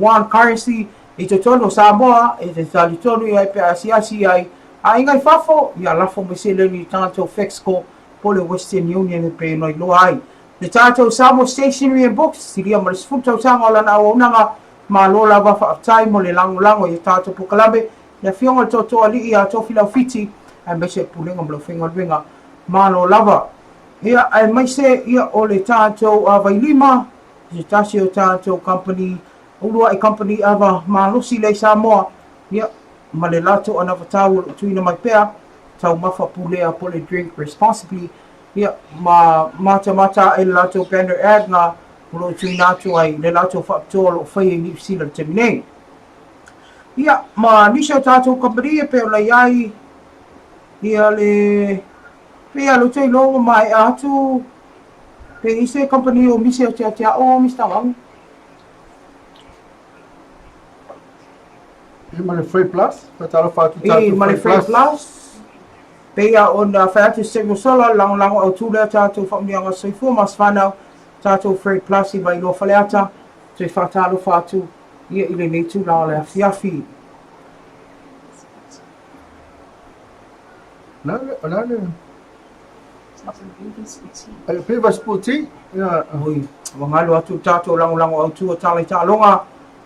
one currency i totonu o Samoa, e te talitonu i ai pe a asiasi i ai aiga i fafo, ia lafo mai seleni i tatou Fexco po o le Western Union e pei ona iloa ai. Le tatou Samoa Stationery and Books, silia ma le 10 tausaga o lana auaunaga, malo lava faafetai mo le lagolago i a tatou polokalame, le Afioga i le Tootooalii ia Tofilau Fiti, aemaise le Pulega ma le Aufaigaluega, malo lava. Ia, aemaise ia o le tatou Vailima, se tasi o tatou kamupani, uluai kamupani ava malosi lea i Samoa, ia, ma le latou anavatau o lo o tuuina mai pea, taumafa pulea po o le drink responsibly, ia, ma matamata ae le latou banner ad na o lo o tuuina atu ai le latou faapitoa o lo o faia i Niu Sila i le taimi nei. Ia, ma nisi o tatou kamupani e pei ona i ai, ia le Pei a loto iloa ua maea atu pe i se company o misi o tea o Mister Wang. E ma le Free Plus, faatalofa atu tatou E ma le Free Plus. Pei a ona fai atu se sola lagolago autu lea tatou faamanuiaga soifua ma se whanau tatou Free Plus i Vailoa Faleata toe faatalofa atu ia i lenei tulaga o le afiafi. Oi, ua galo atu le tatou lagolago autu o Tala i Taaloga,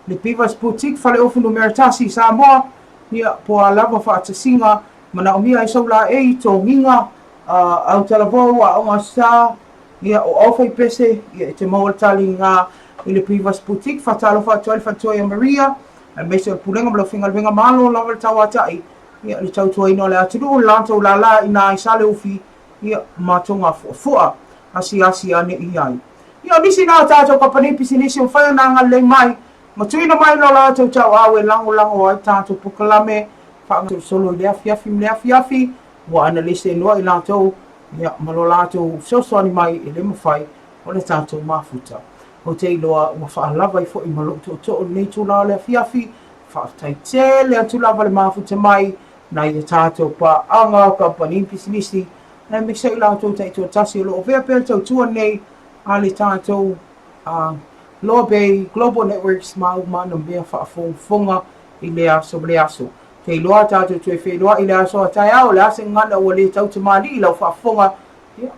le Beavers Boutique, Faleofu Numera 1, Samoa, ia, po a lava faatasiga, manaomia ai sau laei, togiga, autalavou, aoga sa, ia, o aufaipese, ia, e te maua le taliga i le Beavers Boutique, faatalofa atu ai le faletua ia Maria, aemaise o le Pulega ma le Aufaigaluega Malo lava le tauatai, ia, le tautuaina o le atunuu, le latou lālā inā i Saleufi, ia, ma Togafuafua, asiasi ane i ai. Ia, o nisi na o tatou kamupani pisinisi ua mafai ona agalelei mai ma tuuina mai lo latou tauau e lagolago ai tatou polokalame faasolosolo i le afiafi ma le afiafi, ua analese loa i latou, ia, ma lo latou fesoasoani mai e le mafai ona tatou mafuta. Ou te iloa ua faalava ai foi ma lou tootoo i lenei itula o le afiafi, Faafetai tele atu lava le mafuta mai nai a tatou paaga o kamupani pisinisi aemaise i latou taitoatasi o lo o avea pea le tautua nei a le tatou Loa Bay Global Networks ma uma ana mea faafogafoga i lea aso ma lea aso. Te iloa tatou toe feiloai i le aso a taeao, o le a se gagana ua le tau tamalii i lau faafofoga, ia,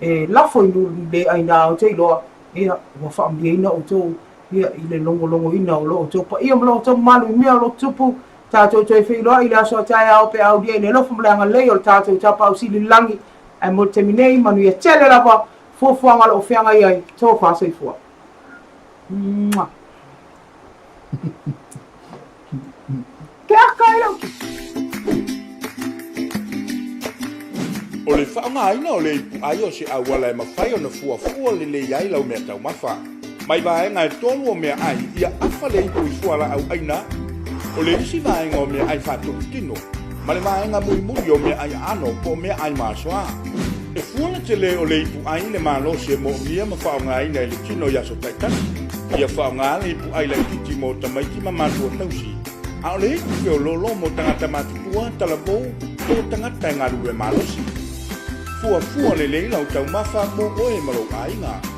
e lafo i nuu le aina ou te iloa, ia, ua faamalieina outou ia, i le logologoina o lo outou paia ma lo outou mamalu i mea o lo o tutupu, tatou toe feiloai i le aso a taeao pe a aulia i le alofa ma le agalelei o le tatou Tapaau Sili i le lagi. Ae mo le taimi nei, manuia tele lava fuafuaga o lo o feagai ai, tofa soifua. Mua. Ke aka e lau. O le faaaogaina o le ipuai o se auala e mafai ona fuafua lelei ai lau meataumafa. Mai vaega e tolu o meaai, ia afa le ipu i fualaau aina, o le isi vaega o meaai faatotutino, ma le vaega mulimuli o meaai aano po o meaai masoa. E fua le tele o le ipuai i le malosi e moomia ma faaaogaina e le tino i aso taitasi. Ia faaaoga le ipuai laitiiti mo tamaiti ma matua tausi. A o le ipu feoloolo mo tagata matutua, talavou, po o tagata e galulue malosi. Fuafua lelei lau taumafa mo oe ma lou aiga.